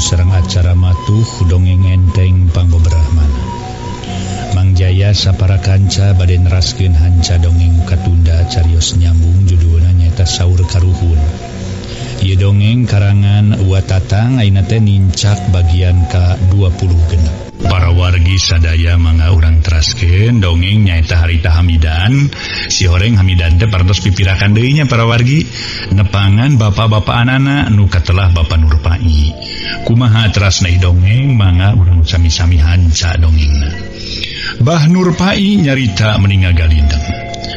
sareng acara matuh dongeng enteng pangbeberahmana. Mang Jaya sapara kanca bade neraskeun hanca dongeng katunda carios nyambung judulna nyaeta Saur Karuhun. Ieu dongeng karangan Wa Tatang ayeuna teh nincak bagian ka 26. Para wargi sadaya mangga urang teraskeun dongeng nyaeta harita Hamidan. Si horeng Hamidan teh parantos pipirakan deui nya para wargi nepangan bapak-bapak anana nu katelah Bapak Nurpai. Kumaha terasna dongeng mangga urang sami-sami hanca dongengna. Bah Nurpai nyarita meni ngagalindeng.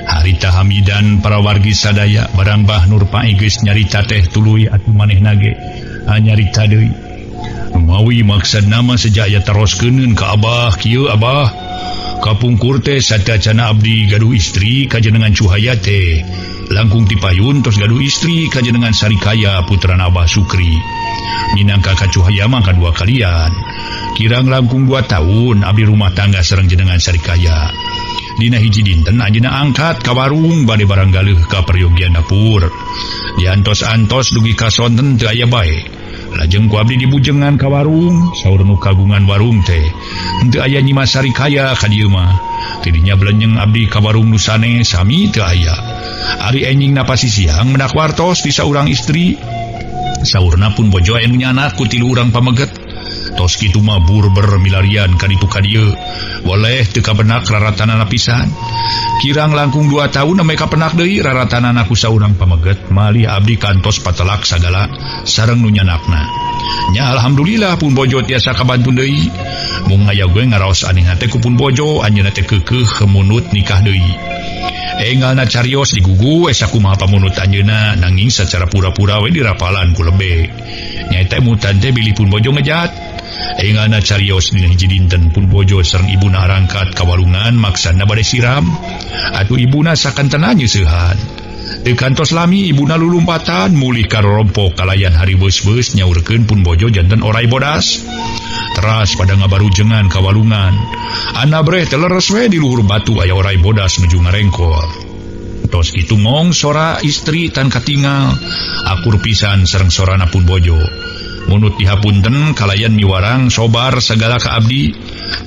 Harita Hamidan para wargi sadaya barang Bah Nurpai geus nyarita teh tuluy atuh manehna ge nyarita deui. Mawi maksad nama sejak aya teroskeun ka Abah kieu Abah kapungkur teh satacana abdi gaduh istri kajenengan Cuhaya teh langkung tipayun tos gaduh istri kajenengan Sarikaya putrana Abah Sukri minangka ka Cuhaya mah kadua kalian kirang langkung 2 tahun abdi rumah tangga sareng jenengan Sarikaya. Dina hiji dinten anjeunna angkat ka warung bade barang galeuh ka peryogian dapur diantos-antos dugi ka sonten teu aya bae. Lajeng ku abdi dibujengan ka warung saur nu kagungan warung teh henteu aya Nyi Mas Sarikaya ka dieu mah. Tidinya belenyeng abdi ka warung nu sanes sami teu aya. Ari enjing napasi siang mendak wartos di saurang istri saurna pun bojo aya nu nyanak ku tilu urang pameget. Tos kitu mah burber milarian ka ditu ka dieu boleh teu kabenak raratanana pisan. Kirang langkung 2 tahun namai kapenak deui raratanana ku saurang pameget malih abdi kantos patelak sagala sareng nu nyanakna. Nya alhamdulillah pun bojo tiasa kabantu deui. Mung aya gue ngaraos aneh teh ku pun bojo anjeunna teh keukeuh munut nikah deui. Engalna carios digugu esa kumaha pamunut anjeunna nanging sacara pura-pura we dirapalan ku lebe. Nyaeta mutan teh bilih pun bojo ngejat. Enggalna carios dina hiji dinten pun bojo sareng ibuna arangkat ka walungan maksana bade siram. Atuh ibuna sakantena nyeusehan. Teu kantos lami ibuna lulumpatan mulih ka rorompok kalayan hari beus-beus nyaurkeun pun bojo janten orai bodas. Teras pada ngabarujengan ka walungan. Anabreh teh leres we di luhur batu aya orai bodas nuju ngarengkol. Tos kitu ngong sora istri tan katingal. Akur pisan sareng sorana pun bojo. Munut dihapunten kalayan miwarang sobar segala ka abdi.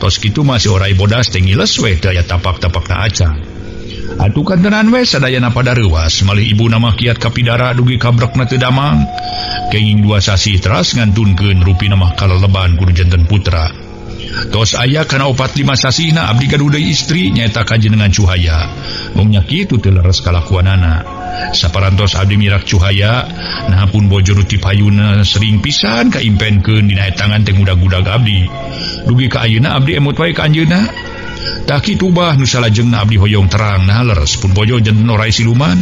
Tos kitu masih orai bodas teh ngiles we teu aya tapak-tapakna acan. Atuh kantenan we sadayana pada reuwas malih ibuna mah kiat kapidara dugi kabrekna teu damang. Kenging 2 sasih teras ngantunkeun rupina mah kaleleban kudu janten putra. Tos aya kana 4-5 sasihna abdi gaduh deui istri nyaeta kajenengan Cuhaya. Mung nya kitu teu leres kalakuanana. Saparantos abdi mirak Cuhaya nah pun bojo nu tipayuna sering pisan kaimpenkeun dina tangan teh ngudag-gudag abdi. Dugi ka ayeuna abdi emut wae ka anjeunna. Tah kitu bah nu salajengna abdi hoyong terang nah leres pun bojo janten orai siluman.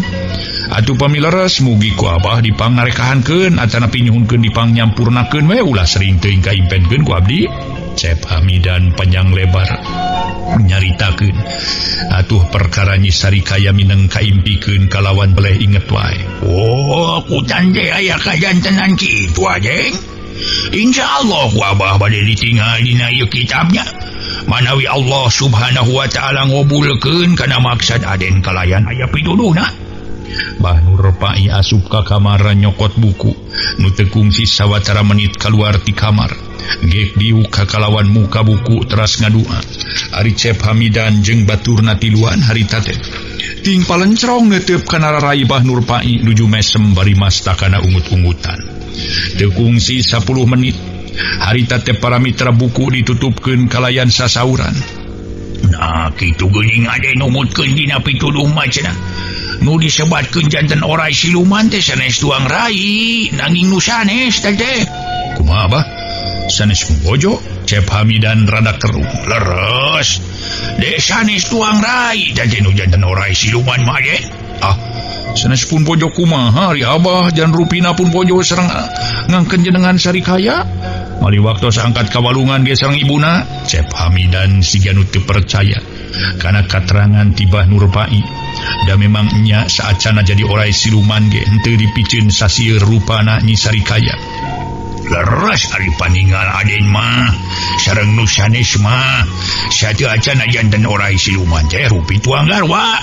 Atuh pami leres mugi ku abah dipang narekahankeun atanapi nyuhunkeun dipang nyampurnakeun we ulah sering teuing kaimpenkeun ku abdi. Cep Hamidan panjang lebar nyaritakeun atuh perkara Nyi Sarikaya mineng kaimpikeun kalawan beleh inget wae. Oh, ku tande aya kajantenan kitu ajeng. Insyaallah ku abah bade ditinggal dina ieu kitabnya. Manawi Allah Subhanahu wa taala ngobulkeun kana maksad aden kalayan aya pituduhna. Bah Nurpai asup ka kamar nyokot buku nu teu kungsi sawatara menit kaluar ti kamar. Gek diuk ka kalawan muka buku teras ngadua. Ari Cep Hamidan jeung baturna tiluan harita teh ting palencrong neuteup kana rarai Bah Nurpai nuju mesem bari mastakana ungut-ungutan. Teu kungsi 10 menit harita teh para mitra buku ditutupkeun kalayan sasauran. Nah kitu geuning aden numutkeun dina pituduh mah cenah. Nu disebatkeun janten orai siluman teh sanes tuang rai nanging nu sanes teh teh. Kumaha bah? Sanes bojo? Cep Hamidan rada keruh. Leres. De sanes tuang rai teh nu janten orai siluman mah ge. Ah, sanes pun bojo kumaha ari abah jan rupina pun bojo sareng ngangkeun jenengan Sarikaya. Mali waktos angkat ka walungan ge sareng ibuna. Cep Hamidan siga nu teu percaya kana katerangan ti Bah Nurpai. Da memang nya saacana jadi orai siluman ge henteu dipiceun sasieur rupana Nyi Sarikaya. Leres ari paningal aden mah sareng nu sanes mah sateu acana janten orai siluman teh rupi tuang garwa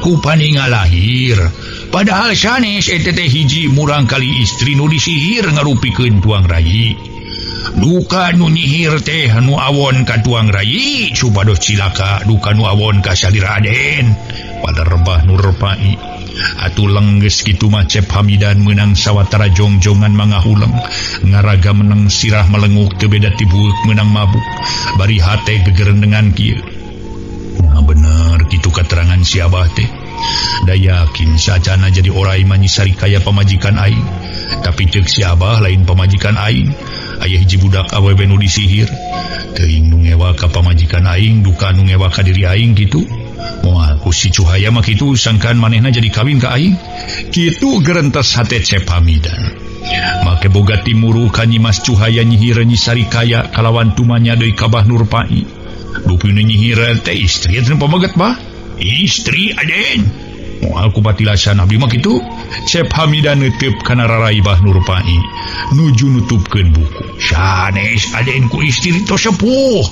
ku paningal lahir. Padahal sanes eta teh hiji murang kali istri nu disihir ngarupikeun tuang rayi. Duka nu nyihir teh nu awon ka tuang rayi supados cilaka duka nu awon ka salira Aden. Pada rebah Nurpai atuh lengges kitu mah Cep Hamidan meunang sawatara jongjongan mangahuleng ngaraga meneng sirah melenguk teu beda ti bueuk meunang mabuk bari hate gegerendengan kieu. Nah bener kitu katerangan si Abah teh. Da yakin sacana jadi orai mah Nyi Sarikaya pamajikan aing. Tapi ceuk si Abah lain pamajikan aing. Aya hiji budak awewe nu disihir. Teuing nu ngewa ka pamajikan aing duka nu ngewa ka diri aing kitu. Moal ku si Cuhaya mah kitu sangkaan manehna jadi kawin ka aing. Kitu gerentes hate Cep Hamidan. Make boga timuru ka Nyi Mas Cuhaya nyihir Nyi Sarikaya kalawan tumanya deui ka Bah Nurpai. Dupi nu nyihir teh istri teh pameget bah. Istri Aden. Moal ku patilasan abdi mah kitu. Cep Hamidan neuteup kana rarai Bah Nurpai nuju nutupkeun buku. Sanes Aden ku istri tos sepuh.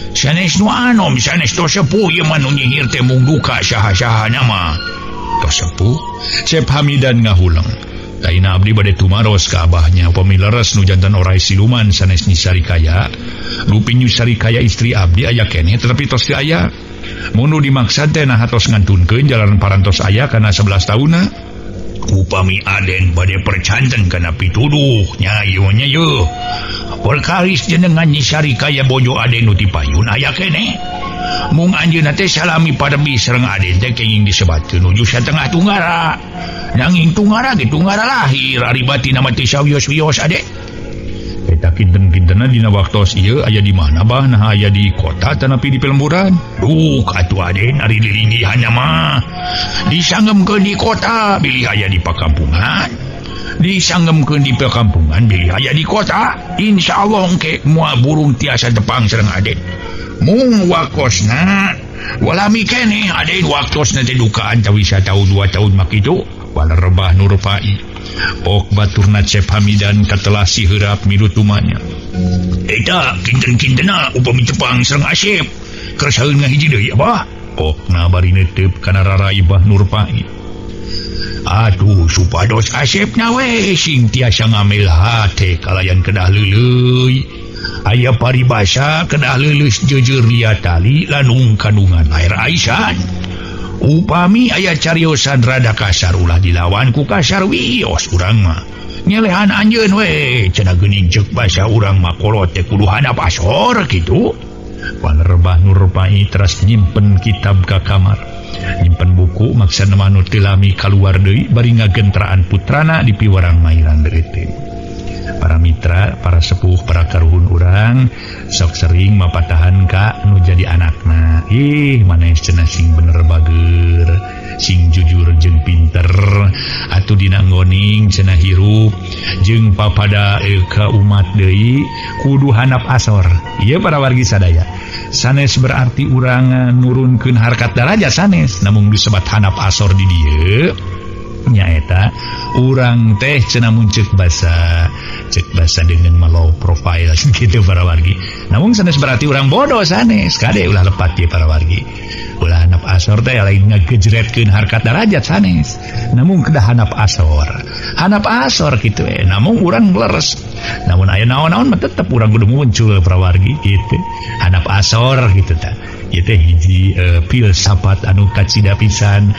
Sanes nu anom sanes tos sepuh ieu mah nu nyihir teh mung duka saha-sahana mah. Tos sepuh. Cep Hamidan ngahuleng. Taina abdi bade tumaros ka abahnya upami leres nu jantan orai siluman sanes Nyi Sarikaya. Dupi Nyi Sarikaya istri abdi aya keneh tetapi tos teu aya. Mun nu dimaksad teh nah tos ngantunkeun jalan parantos aya kana 11 taunna. Upami Aden bade percanten kana pituduh nya ieu nya yeuh. Perkalis jenengan Nyi Sarikaya bojo Aden nu ti payun aya keneh. Mung anjeunna teh salami padebi sareng Aden teh kenging disebatkeun nuju satengah tunggara. Nanging tunggara ge tunggara lahir ari batin mah teu sawios-wios Aden. Eta kinten-kintenna dina waktos ieu aya di mana bah nah aya di kota tanapi di pelemburan. Duh atuh Aden ari lilinggihanna mah disanggemkeun di kota bilih aya di pakampungan. Disanggemkeun di pakampungan bilih aya di kota. Insyaallah engke moal burung tiasa tepang sareng Aden. Mung wakosna walami keneh Aden waktosna teh dukaan tawisa tahun 2 tahun mah kitu. Walau rebah Nurpai. Ok baturna Cep Hamidan katelah si heurap milu tumanya. Eta kinten-kintena upami tepang sareng Asep. Kersaeun ngahiji deui Abah. Okna bari neuteup kana rarai Bah Nurpai. Aduh supados Asepna we sing tiasa ngamel hate kalayan kedah leuleuy. Aya paribasa kedah leuleus jeujeur lia tali lanung kandungan air aisan. Upami aya cariosan rada kasar ulah dilawan ku kasar wios urang mah. Nyelehan anjeun we cenah geuning ceuk basa urang mah kolot teh kudu handap asor kitu. Panerbah Nurpai teras nyimpen kitab ka kamar. Nyimpen buku maksana mah nu teu lami kaluar deui bari ngagentraan putrana di piwarang mairan deui. Para mitra, para sepuh, para karuhun urang sok sering mapatahan ka nu jadi anakna. Ih, maneh cenah sing bener bager, sing jujur jeung pinter, atuh dina nggoning cenah hirup jeung papada ka umat deui kudu handap asor. Ieu para wargi sadaya. Sanes berarti urang nurunkeun harkat darajat sanes, namun disebat handap asor di dieu nyaeta urang teh cenah mun ceuk basa dengan low profile gitu para wargi. Namun sanes berarti urang bodoh sanes, kade ulah lepat ye para wargi. Ulah handap asor teh lain ngagejretkeun harkat darajat sanes. Namun kedah handap asor. Handap asor kitu we. Namun urang leres. Namun aya naon-naon mah tetep urang kudu muncul para wargi gitu. Handap asor gitu tah. Ieu teh hiji filsafat anu kacida pisan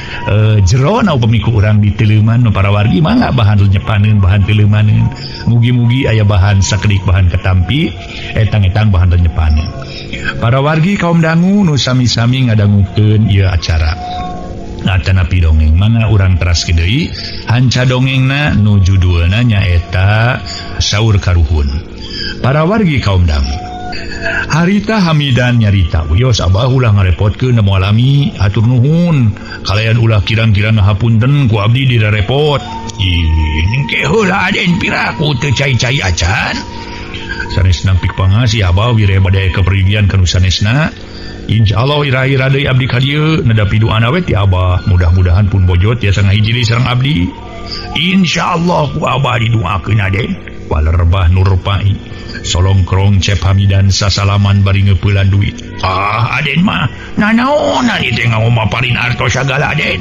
jero na upami ku urang diteleuman para wargi mangga bahan lenyepaneun bahan teleumaneun. Mugi-mugi aya bahan sakedik bahan ketampi etang-etang bahan lenyepaneun. Para wargi kaum dangu nu sami-sami ngadangukeun ieu acara. Atanapi dongeng mangga urang teras deui hanca dongengna nu judulna nyaeta Saur Karuhun. Para wargi kaum dangu, harita Hamidan nyarita wios abah ulah ngarepotkeun moal lami hatur nuhun kalayan ulah kirang-kirang ngahapunten ku abdi dirarepot. Ih engke heula Aden piraku teu cai-cai acan. Sanes nampik pangasih abah wire bade kepergian kanu sanesna. Insyaallah ira-ira deui abdi ka dieu nedapi doana we ti abah. Mudah-mudahan pun bojot tiasa ngahiji deui sareng abdi. Insyaallah ku abah didoakeun Aden. Waler Bah Nurpai solongkrong Cep Hamidan sasalaman bari ngeupelan duit. Ah Aden mah nanaonan ieu teh ngaomaparin artos sagala Aden.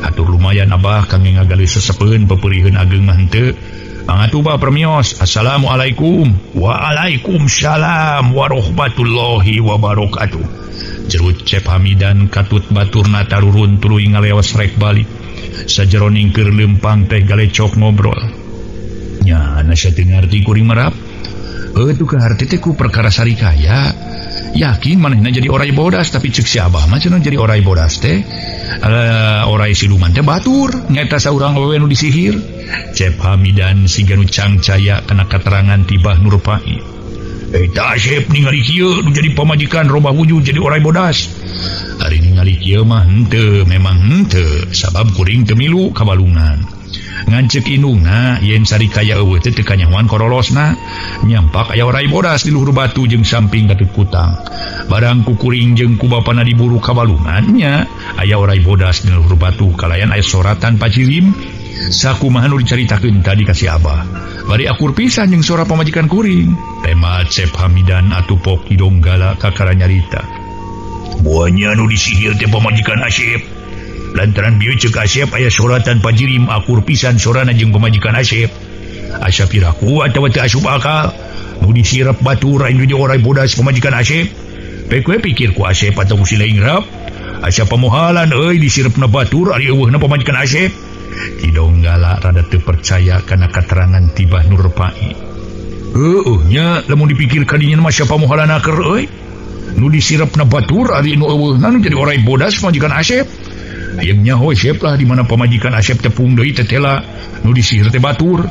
Atur lumayan abah kangge ngagaleuh sesepeun peperiheun ageung mah henteu. Mangatuh bah permios. Assalamualaikum. Waalaikumsalam warahmatullahi wabarakatuh. Jerut Cep Hamidan katut baturna tarurun tuluy ngaleos rek balik. Sajeroning keur leumpang teh galecok ngobrol. Nya nasa teu ngarti kuring merap. Tuh kaharti teh ku perkara sarikaya. Yakin manehna jadi orai bodas tapi ceuk si Abah mah cenah jadi orai bodas teh. Orai siluman teh batur nyata saurang awewe nu disihir. Cep Hamidan siga nu cangcaya kana katerangan tibah Nurpai. Eta Asep ningali kieu nu jadi pamajikan robah wujud jadi orai bodas. Ari ningali kieu mah henteu, memang henteu sabab kuring teu milu ka balungan. Ngancek indungna yen sarikaya eueuh teh teu kanyahoan korolosna nyampak aya orai bodas di luhur batu jeung samping katut kutang. Barang ku kuring jeung ku bapana diburu ka balungan nya aya orai bodas di luhur batu kalayan aya soratan pacirim. Sakumaha nu dicaritakeun tadi ka si Abah. Bari akur pisan jeung sora pamajikan kuring. Tema Cep Hamidan atuh pok Kidonggala kakara nyarita. Buahnya nu disihir teh pamajikan Asep. Lantaran bieu ceuk Asep aya soratan pajirim akur pisan sorana jeung pamajikan Asep. Asa piraku atawa teu asup akal. Nu disirep batur anu jadi orai bodas pamajikan Asep. Pek we pikir ku Asep atawa ku si Laingrap. Asa pamohalan euy disirepna batur ari eueuhna pamajikan Asep. Kidonggala rada teu percaya kana katerangan tibah Nurpai. Heueuh nya lamun dipikir kadinya mah siapa mohalana keur euy. Nu disirepna batur ari nu eueuhna nu jadi orai bodas pamajikan Asep. Hayang nyaho Asep lah di mana pamajikan Asep tepung deui tetela nu disihir teh batur.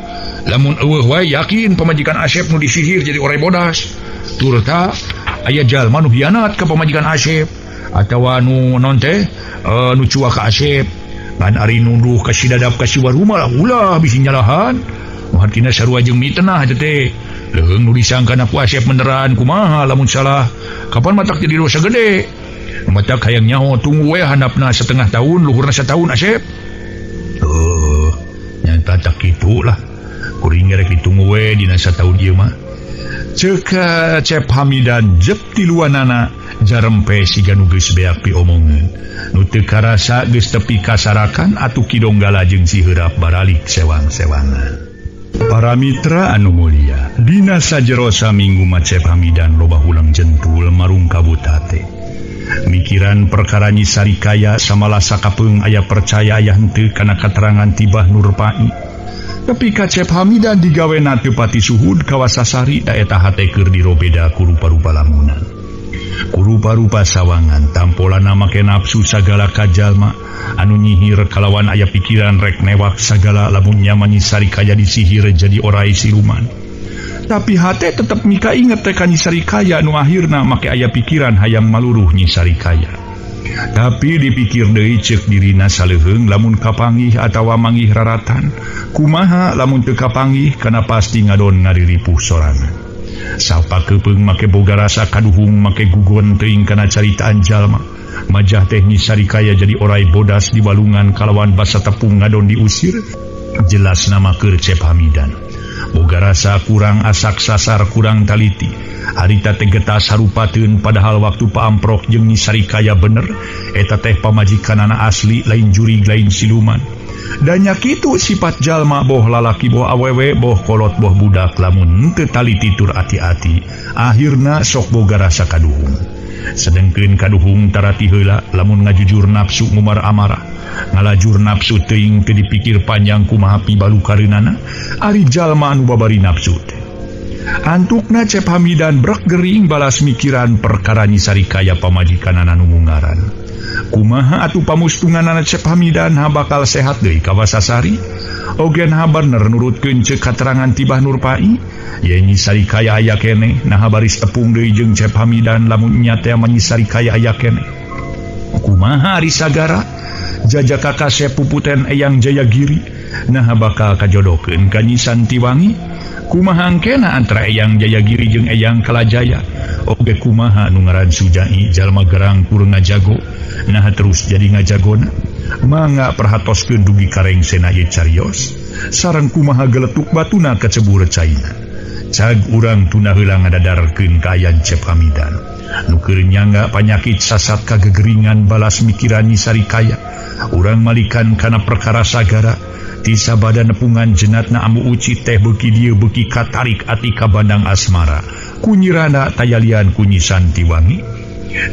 Lamun eueuh wae yakin pamajikan Asep nu disihir jadi orai bodas. Turta aya jalma nu hianat ka pamajikan Asep atawa nu non teh nu cuak ka Asep. Ngan ari nuduh ka si Dadap ka si Waruma lah ulah bisi nyalahan. Nu hartina sarua jeung mitenah eta teh. Leuheung nu disangkana ku Asep beneran kumaha lamun salah. Kapan matak jadi dosa gede. Matak hayang nyaho tunggu we handapna setengah tahun luhurna setahun Asep. Nyata tak kitu lah. Kuring rek ditunggu we dina satahun ieu mah. Ceuk Cep Hamidan jep tiluanana jarempe siga nu geus beak piomongeun. Nu teu karasa geus tepi kasarakan atuh Kidonggala jeung si Heurap baralik sewang-sewangan. Para mitra anu mulia, dina sajero saminggu mah Cep Hamidan loba hulang jentul marung kabutate. Mikiran perkara Nyi Sarikaya samalah sakapeung aya percaya aya henteu kana katerangan tibah Nurpai. Tapi ka Cep Hamidan digawena teu pati suhud kawasasari da eta hate keur dirobeda ku rupa-rupa lamunan. Ku rupa-rupa sawangan tampolana make nafsu sagala kajalma anu nyihir kalawan aya pikiran rek newak sagala lamun nyaman Nyi Sarikaya disihir jadi orai siluman. Tapi hate tetep mika inget teh ka Nyi Sarikaya nu akhirna make aya pikiran hayang maluruh Nyi Sarikaya. Tapi dipikir deui ceuk dirina saleuheung lamun kapanggih atawa manggih raratan. Kumaha lamun teu kapanggih kana pasti ngadon ngariripuh sorangan. Sapa keupeung make boga rasa kaduhung make gugon teuing kana caritaan jalma. Majah teh Nyi Sarikaya jadi orai bodas di walungan kalawan basa tepung ngadon diusir. Jelas nama keur Cep Hamidan. Boga rasa kurang asak sasar kurang taliti. Harita teh getas harupateun padahal waktu paamprok jeung Nyi Sarikaya bener eta teh pamajikanana asli lain jurig lain siluman. Dan nya kitu sifat jalma boh lalaki boh awewe boh kolot boh budak lamun teu taliti tur ati-ati akhirna sok boga rasa kaduhung. Sedengkeun kaduhung tarati heula lamun ngajujur nafsu ngumar amarah. Ngalajur nafsu teuing teu dipikir panjang kumaha pibalukareunana ari jalma anu babari nafsu teh. Antukna Cep Hamidan brek gering balas mikiran perkara Nyi Sarikaya pamajikanana nu mungaran. Kumaha atuh pamustunganana Cep Hamidan ha bakal sehat deui ka Wasasari? Ogen ha bener nurutkeun ceuk katerangan tibah Nurpai? Ye Nyi Sarikaya aya keneh naha baris tepung deui jeung Cep Hamidan lamun nya teh Nyi Sarikaya aya keneh. Kumaha ari sagara? Jajaka kasep puputen Eyang Jayagiri naha bakal kajodokeun ka Nyi Santiwangi? Kumaha angkena antara Eyang Jayagiri jeung Eyang Kalajaya? Oge kumaha nu ngaran Sujai jalma gerang kur ngajago naha terus jadi ngajagona? Mangga perhatoskeun dugi karengsena ieu carios sareng kumaha geletuk batuna kacebur caina. Cag urang tuna heula ngadadarkeun kaayaan Cep Hamidan nu keur nyangga panyakit sasat kagegeringan balas mikiran Nyi Sarikaya. Urang malikan kana perkara sagara Ti sabada nepungan jenatna Ambu Uci teh beuki dieu beuki katarik ati ka Bandang Asmara. Kunyirana tayalian ku Nyi Santiwangi.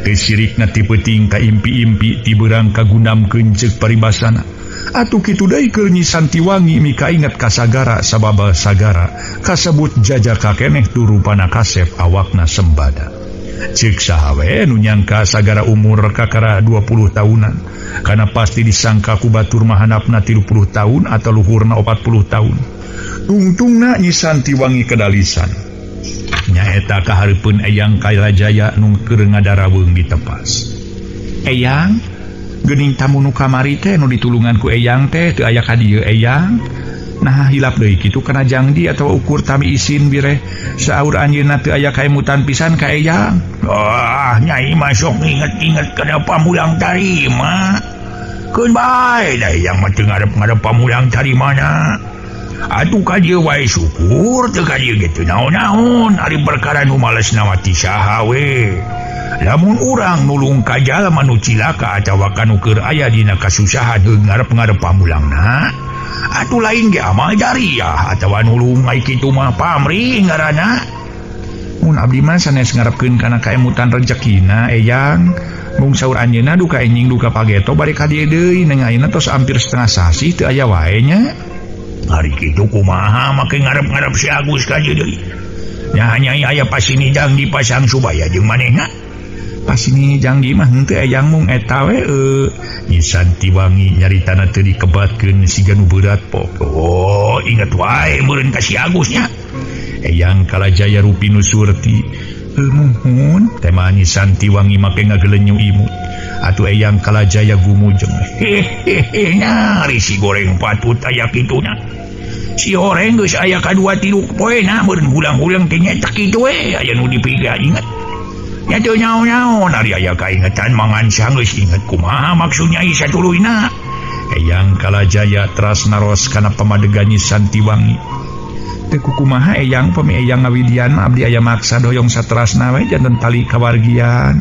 Teu sirikna ti peuting ka impi-impi ti beurang ka gundamkeun ceuk paribasana. Atuh kitu deui keur Nyi Santiwangi mika inget ka sagara sababa sagara kasebut jajaka keneh tu rupana kasep awakna sembada. Ceuk saha we nu nyangka sagara umur kakara 20 tahunan. Karena pasti disangka ku batur mah handapna 30 tahun atau luhurna 40 tahun. Tungtungna Nyi Santiwangi kedalisan. Nyaeta kahareupeun Eyang Kalajaya nu keur ngadarawung ditepas. Eyang, geuning tamu nu kamari teh nu ditulungan ku Eyang teh teu aya ka dieu Eyang. Nah hilap deui kitu kana jangdi atawa ukur tami isin bireh saur anjeunna teu aya kaemutan pisan ka Eyang. Ah, nyai mah sok nginget-inget kana pamulang tarima. Keun bae da Eyang mah teu ngarep-ngarep pamulang tarimana. Atuh ka dieu wae syukur teu ka dieu ge teu naon-naon ari perkara nu malesna mah ti saha we. Lamun urang nulung ka jalma nu cilaka atawa ka nu keur aya dina kasusahan heuh ngarep-ngarep pamulangna. Atuh lain ge amal jariah atawa nulung ai kitu mah pamrih ngaranna. Mun abdi mah sanes ngarepkeun kana kaemutan rejekina Eyang. Mung saur anjeunna duka enjing duka pageto bari ka dieu deui neng ayeuna tos hampir setengah sasih teu aya wae nya. Ari kitu kumaha make ngarep-ngarep si Agus ka dieu deui. Nya nyai aya pasini jang dipasang subaya jeung manehna. Pasini janggi mah henteu Eyang mung eta we Nyi Santiwangi nyaritana teu dikebatkeun siga nu beurat pok. Oh, inget wae meureun ka si Agus nya. Eyang Kalajaya rupi nu surti. Muhun tema Nyi Santiwangi make ngagelenyu imut. Atuh Eyang Kalajaya gumujeng. Hehehe, nyari si goreng patut aya kituna. Si horeng geus aya kadua tilu poena meureun hulang-hulang teh nya tak kitu we aya nu dipiga inget. Nya teu nyaon-nyaon ari aya kaingetan mangan geus inget kumaha maksudnya Nyai satuluyna. Eyang Kalajaya teras naros kana pamadegan Nyi Santiwangi. Teu kukumaha Eyang pami Eyang ngawidian abdi aya maksa doyong saterasna we janten tali kawargian.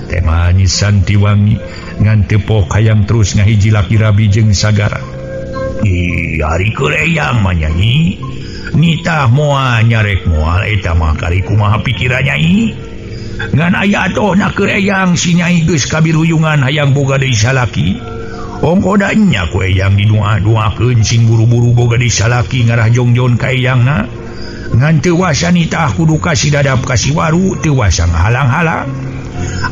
Tema Nyi Santiwangi ngan teu poh hayang terus ngahiji laki rabi jeung sagara. Ih, ari keur Eyang mah nyai. Nitah moal nyarek moal eta mah kari kumaha pikiran nyai. Ngan aya atohna keur Eyang si nyai geus kabiruyungan hayang boga deui salaki. Ongko da nya ku Eyang didoa-doakeun sing buru-buru boga deui salaki ngarah jongjon ka Eyangna. Ngan teu wasa nitah kudu kasih dadap kasih waru teu wasa ngahalang-halang.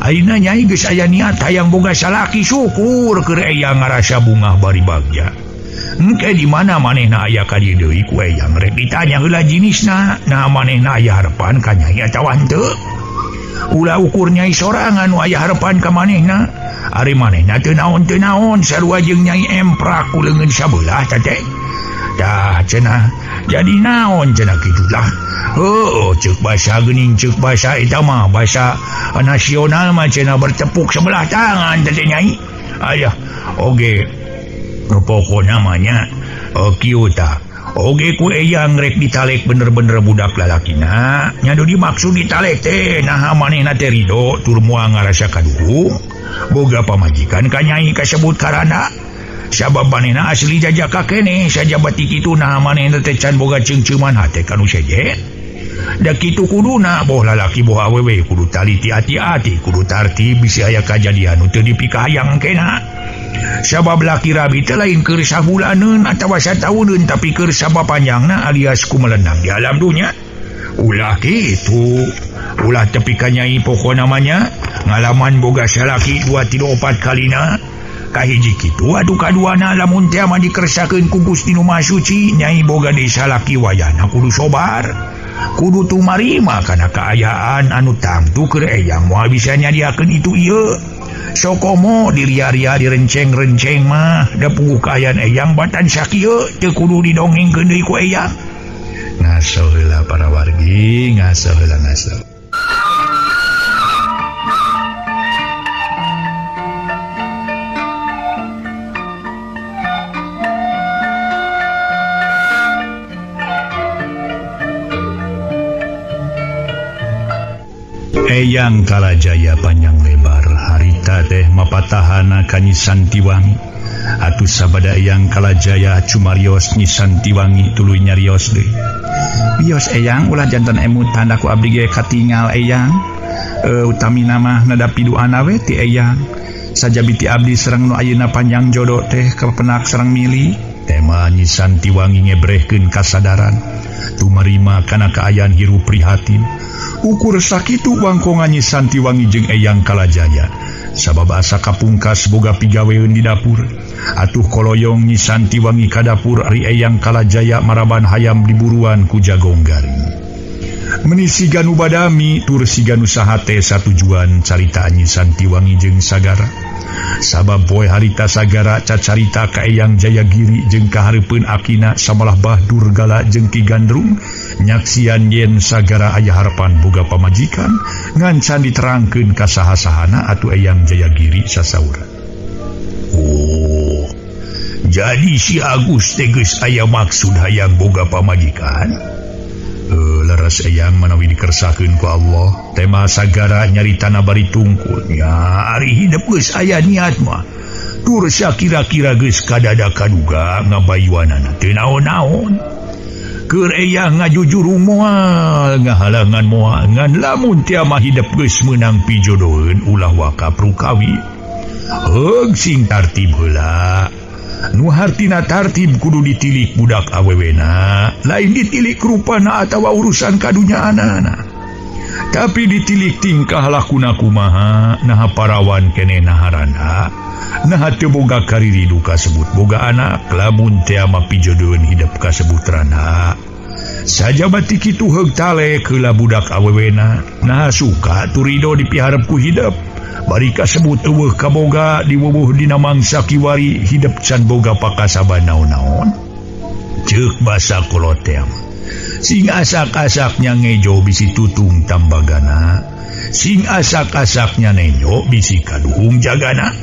Ayeuna nyai geus aya niat hayang boga salaki syukur keur Eyang ngarasa bungah bari bagja. Engke di mana manehna aya ka dieu deui ku Eyang rek ditanya heula jinisna. Nah manehna aya harepan ka nyai atawa henteu. Ulah ukur nyai sorangan nu aya harepan ka manehna. Ari manehna teu naon-teu naon sarua jeung nyai emprak ku leungeun sabelah teh. Tah cenah jadi naon cenah kitulah. Heuh ceuk basa geuning ceuk basa eta mah basa nasional mah cenah bertepuk sebelah tangan teh nyai. Ayah oge pokona mah nya kieu tah. Oge ku Eyang rek ditalek bener-bener budak lalakina. Nya nu dimaksud ditalek teh naha manehna teh rido tur moal ngarasa kaduhung. Boga pamajikan ka nyai kasebut karana. Sabab manehna asli jajaka keneh sajabati kitu naha manehna teh can boga ceungceuman hate ka nu sejen. Da kitu kuduna boh lalaki boh awewe kudu taliti ati-ati kudu tartib bisi aya kajadian nu teu dipikahayang kena. Sabab laki rabi teh lain keur sabulaneun atawa satauneun tapi keur sabapanjangna alias kumelenang di alam dunya. Ulah kitu. Ulah tepi ka nyai pokona mah nya ngalaman boga salaki 2 3 4 kalina. Kahiji kitu atuh kaduana lamun teh mah dikersakeun ku Gusti Nu Maha Suci nyai boga deui salaki wayahna kudu sobar. Kudu tumarima kana kaayaan anu tangtu keur Eyang moal bisa nyadiakeun itu ieu. Sokomo diria-ria direnceng-renceng mah da puguh kaayaan Eyang batan sakieu teu kudu didongengkeun deui ku Eyang. Ngaso heula para wargi, ngaso heula ngaso. Eyang Kalajaya panjang lebar harita teh mapatahana ka Nyi Santiwangi. Atuh sabada Eyang Kalajaya cumarios Nyi Santiwangi tuluy nyarios deui. Bios Eyang ulah jantan emutan aku abdi ge katingal Eyang. Utamina mah nadapi duana we ti Eyang. Sajabi ti abdi sareng nu ayeuna panjang jodoh teh kapenak sareng mili. Tema Nyi Santiwangi ngebrehkeun kasadaran tumarima kana kaayaan hirup prihatin. Ukur sakitu wangkongan Nyi Santiwangi jeung Eyang Kalajaya. Sabab asa kapungkas boga pigaweun di dapur. Atuh koloyong Nyi Santiwangi ka dapur ari Eyang Kalajaya maraban hayam diburuan ku jagong garing. Meni siga nu badami tur siga nu sahate satujuan carita Nyi Santiwangi jeung Sagara. Sabab poe harita Sagara cacarita ka Eyang Jayagiri jeung kahareupeun akina samalah Bah Durgala jeung Ki Gandrung nyaksian yen Sagara aya harapan boga pamajikan ngan can diterangkeun ka saha-sahana atuh Eyang Jayagiri sasaura. Oh, jadi si Agus teh geus aya maksud hayang boga pamajikan? Leres Eyang manawi dikersakeun ku Allah. Tema Sagara nyaritana bari tungkul. Nya ari hidep geus aya niat mah. Tur sakira-kira geus kadada kaduga ngabayuanana teu naon-naon. Keur Eyang ngajujur moal ngahalangan moal ngan lamun tia mah hidep geus meunang pijodoheun ulah waka prukawi. Heug sing tartib heula. Nu hartina tartib kudu ditilik budak awewena, lain ditilik rupana atawa urusan kadunyaanana. Tapi ditilik tingkah lakuna kumaha, naha parawan keneh naharana, naha teu boga kariridu kasebut boga anak, lamun teh mah pijodoheun hidep kasebut rana. Sajaba ti kitu heug talek heula budak awewena, naha suka turido dipiharep ku hidep. Bari kasebut eueuh kaboga diwuwuh dina mangsa kiwari hidep can boga pakasaban naon-naon. Ceuk basa kolot teh. Sing asak-asaknya ngejo bisi tutung tambagana, sing asak-asaknya nenjo bisi kaduhung jagana.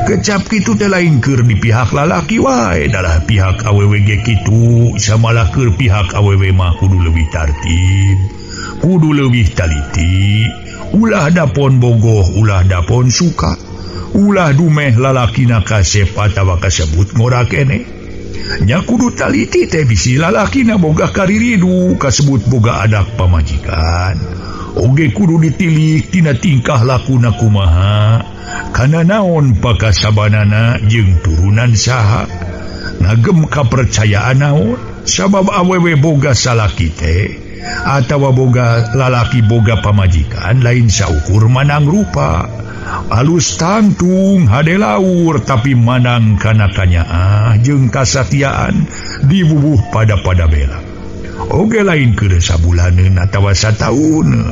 Kecap kitu teh lain keur di pihak lalaki wae, dalah pihak awewe ge kitu, samalah keur pihak awewe mah kudu leuwih tartib, kudu leuwih taliti. Ulah dapon bogoh, ulah dapon suka, ulah dumeh lalakina kasep atawa kasebut ngora keneh. Nya kudu taliti teh bisi lalakina boga kariridu kasebut boga anak pamajikan. Oge kudu ditilik tina tingkah lakuna kumaha, kana naon pakasabanana jeung turunan saha. Ngagem kapercayaan naon, sabab awewe boga salaki teh atawa boga lalaki boga pamajikan lain saukur manang rupa. Alus tangtung hade laur tapi manang kana kanyaah jeung kasatiaan dibubuh pada-pada bela. Oge lain keur sabulaneun atawa satauneun.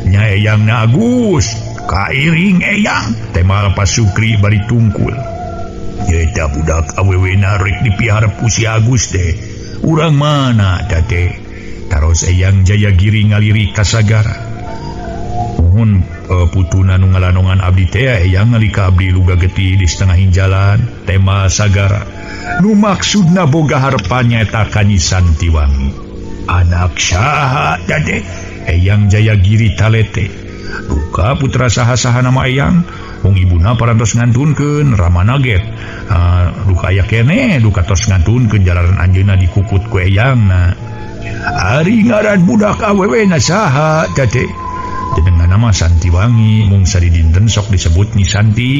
Nya Eyang na Agus kairing Eyang tema Pasukri bari tungkul. Eta budak awewena rek dipiharep ku si Agus teh. Urang mana ta teh? Taros Eyang Jayagiri ngalirik ka Sagara. Nuhun putuna nu ngalanongan abdi teh Eyang nalika abdi luga getih di setengah jalan. Tema Sagara nu maksudna boga harepan nyaeta ka Nyi Santiwangi. Anak saha teh? Eyang Jayagiri talete. Duka putra saha-saha nama Eyang, mung ibuna parantos ngantunkeun ramana get. Duka aya keneh duka tos ngantunkeun jalaran anjeunna dikukut ku Eyangna. Ari ngaran budak awewe na saha teh? Jenengan nama Santiwangi, mung sadidinten sok disebut Nyi Santi.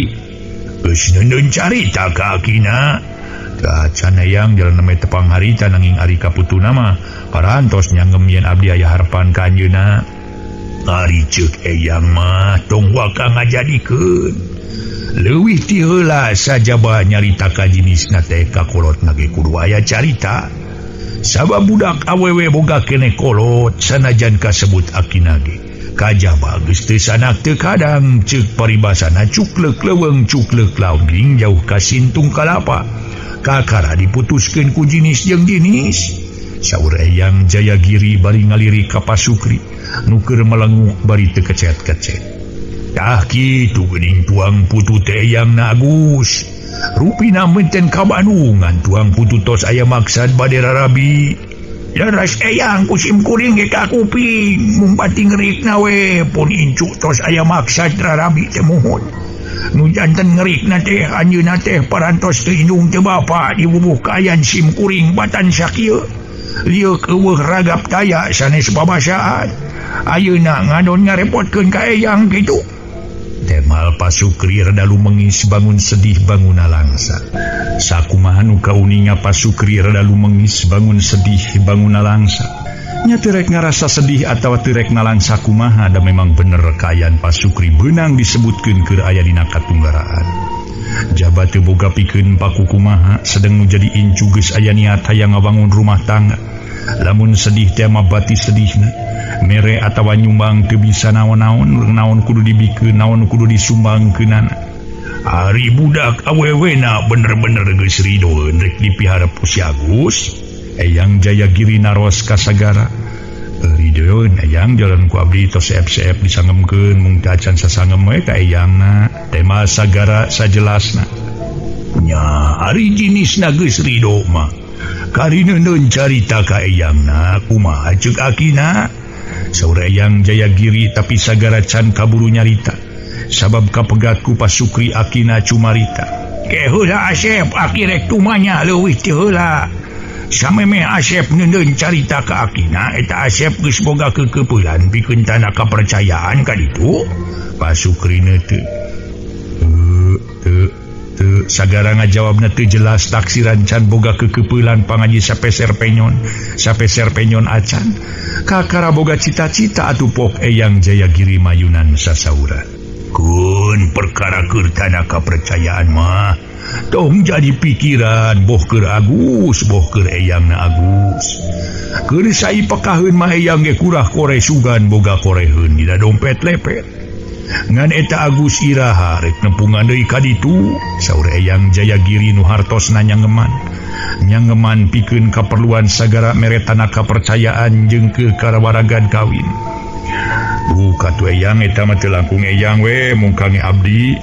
Geus neundeun carita ka akina. Can Eyang jalan neme tepang harita nanging ari kaputuna mah parantos nyanggem yen abdi aya harepan ka anjeunna. Ari ceuk Eyang mah tong waka ngajadikeun. Leuwih ti heula sajaba nyarita ka jinisna teh ka kolotna ge kudu aya carita. Sabab budak awewe boga keneh kolot sanajan kasebut akina ge. Kajaba geus teu sanak teu kadang ceuk paribasana cukleuk leuweung cukleuk lauging jauh ka sintung kalapa. Kakara diputuskeun ku jinis jeung jinis. Saur Eyang Jayagiri bari ngalirik ka Pasukri nu keur melenguk bari teu kecet-kecet. Tah kitu geuning tuang putu teh Eyang na Agus. Rupina menten ka Bandungan tuang putu tos aya maksad bade rarabi. Leres Eyang ku sim kuring ge ka kuping mung bating rikna we pun incuk tos aya maksad rarabi teh muhun. Nu janten ngerikna teh anjeunna teh parantos teu indung teu bapa dibubuh kaayaan sim kuring batan sakieu. Lieuk eueuh ragap taya sanes babasaan. Ayeuna ngadon ngarepotkeun ka eyang kitu. Temal Pasukri rada lumengis bangun sedih bangun nalangsa. Sakumaha nu kauninga Pasukri rada lumengis bangun sedih bangun nalangsa. Nya teu rek ngarasa sedih atawa teu rek nalangsa kumaha da memang bener kaayaan Pasukri beunang disebutkeun keur aya dina katunggaraan. Jaba teu boga pikeun paku kumaha sedeng nu jadi incu geus aya niat hayang ngabangun rumah tangga. Lamun sedih teh mah bati sedihna. Mere atawa nyumbang teu bisa naon-naon, naon kudu dibikeun, naon kudu disumbangkeunana. Ari budak awewena bener-bener geus ridoeun rek dipiharep ku si Agus. Eyang Jayagiri naros ka sagara. Ridoeun eyang jalan ku abdi tos seep-seep disangemkeun mung teu acan sasangem we ka eyangna. Tema sagara sajelasna. Nya ari jinisna geus rido mah. Karineun carita ka eyangna kumaha ceuk akina. Saur Eyang Jayagiri tapi sagara can kaburu nyarita. Sabab kapegatku Pasukri akina cumarita. Ke heula Asep aki rek tumanya leuwih ti heula. Sameme Asep neundeun carita ka akina eta Asep geus boga kekeupelan pikeun tanah kapercayaan ka ditu. Pasukri teu teu teu sagara ngajawabna teu jelas taksiran can boga kekeupelan pangaji sapeser penyon acan. Kakara boga cita-cita atuh pok Eyang Jayagiri mayunan sasaura. Kun perkara keur tanah kapercayaan mah tong jadi pikiran boh keur Agus boh keur eyangna Agus. Keur saipekaheun mah eyang ge kurah kore sugan boga koreheun dina dompet lepet. Ngan eta Agus iraha rek nepungan deui ka ditu saur Eyang Jayagiri nu hartosna nyangeman. Nyangeman pikeun kaperluan sagara mere tanah kapercayaan jeung ke karawaragan kawin. Buka tuh eyang eta mah teu langkung eyang we mung kange abdi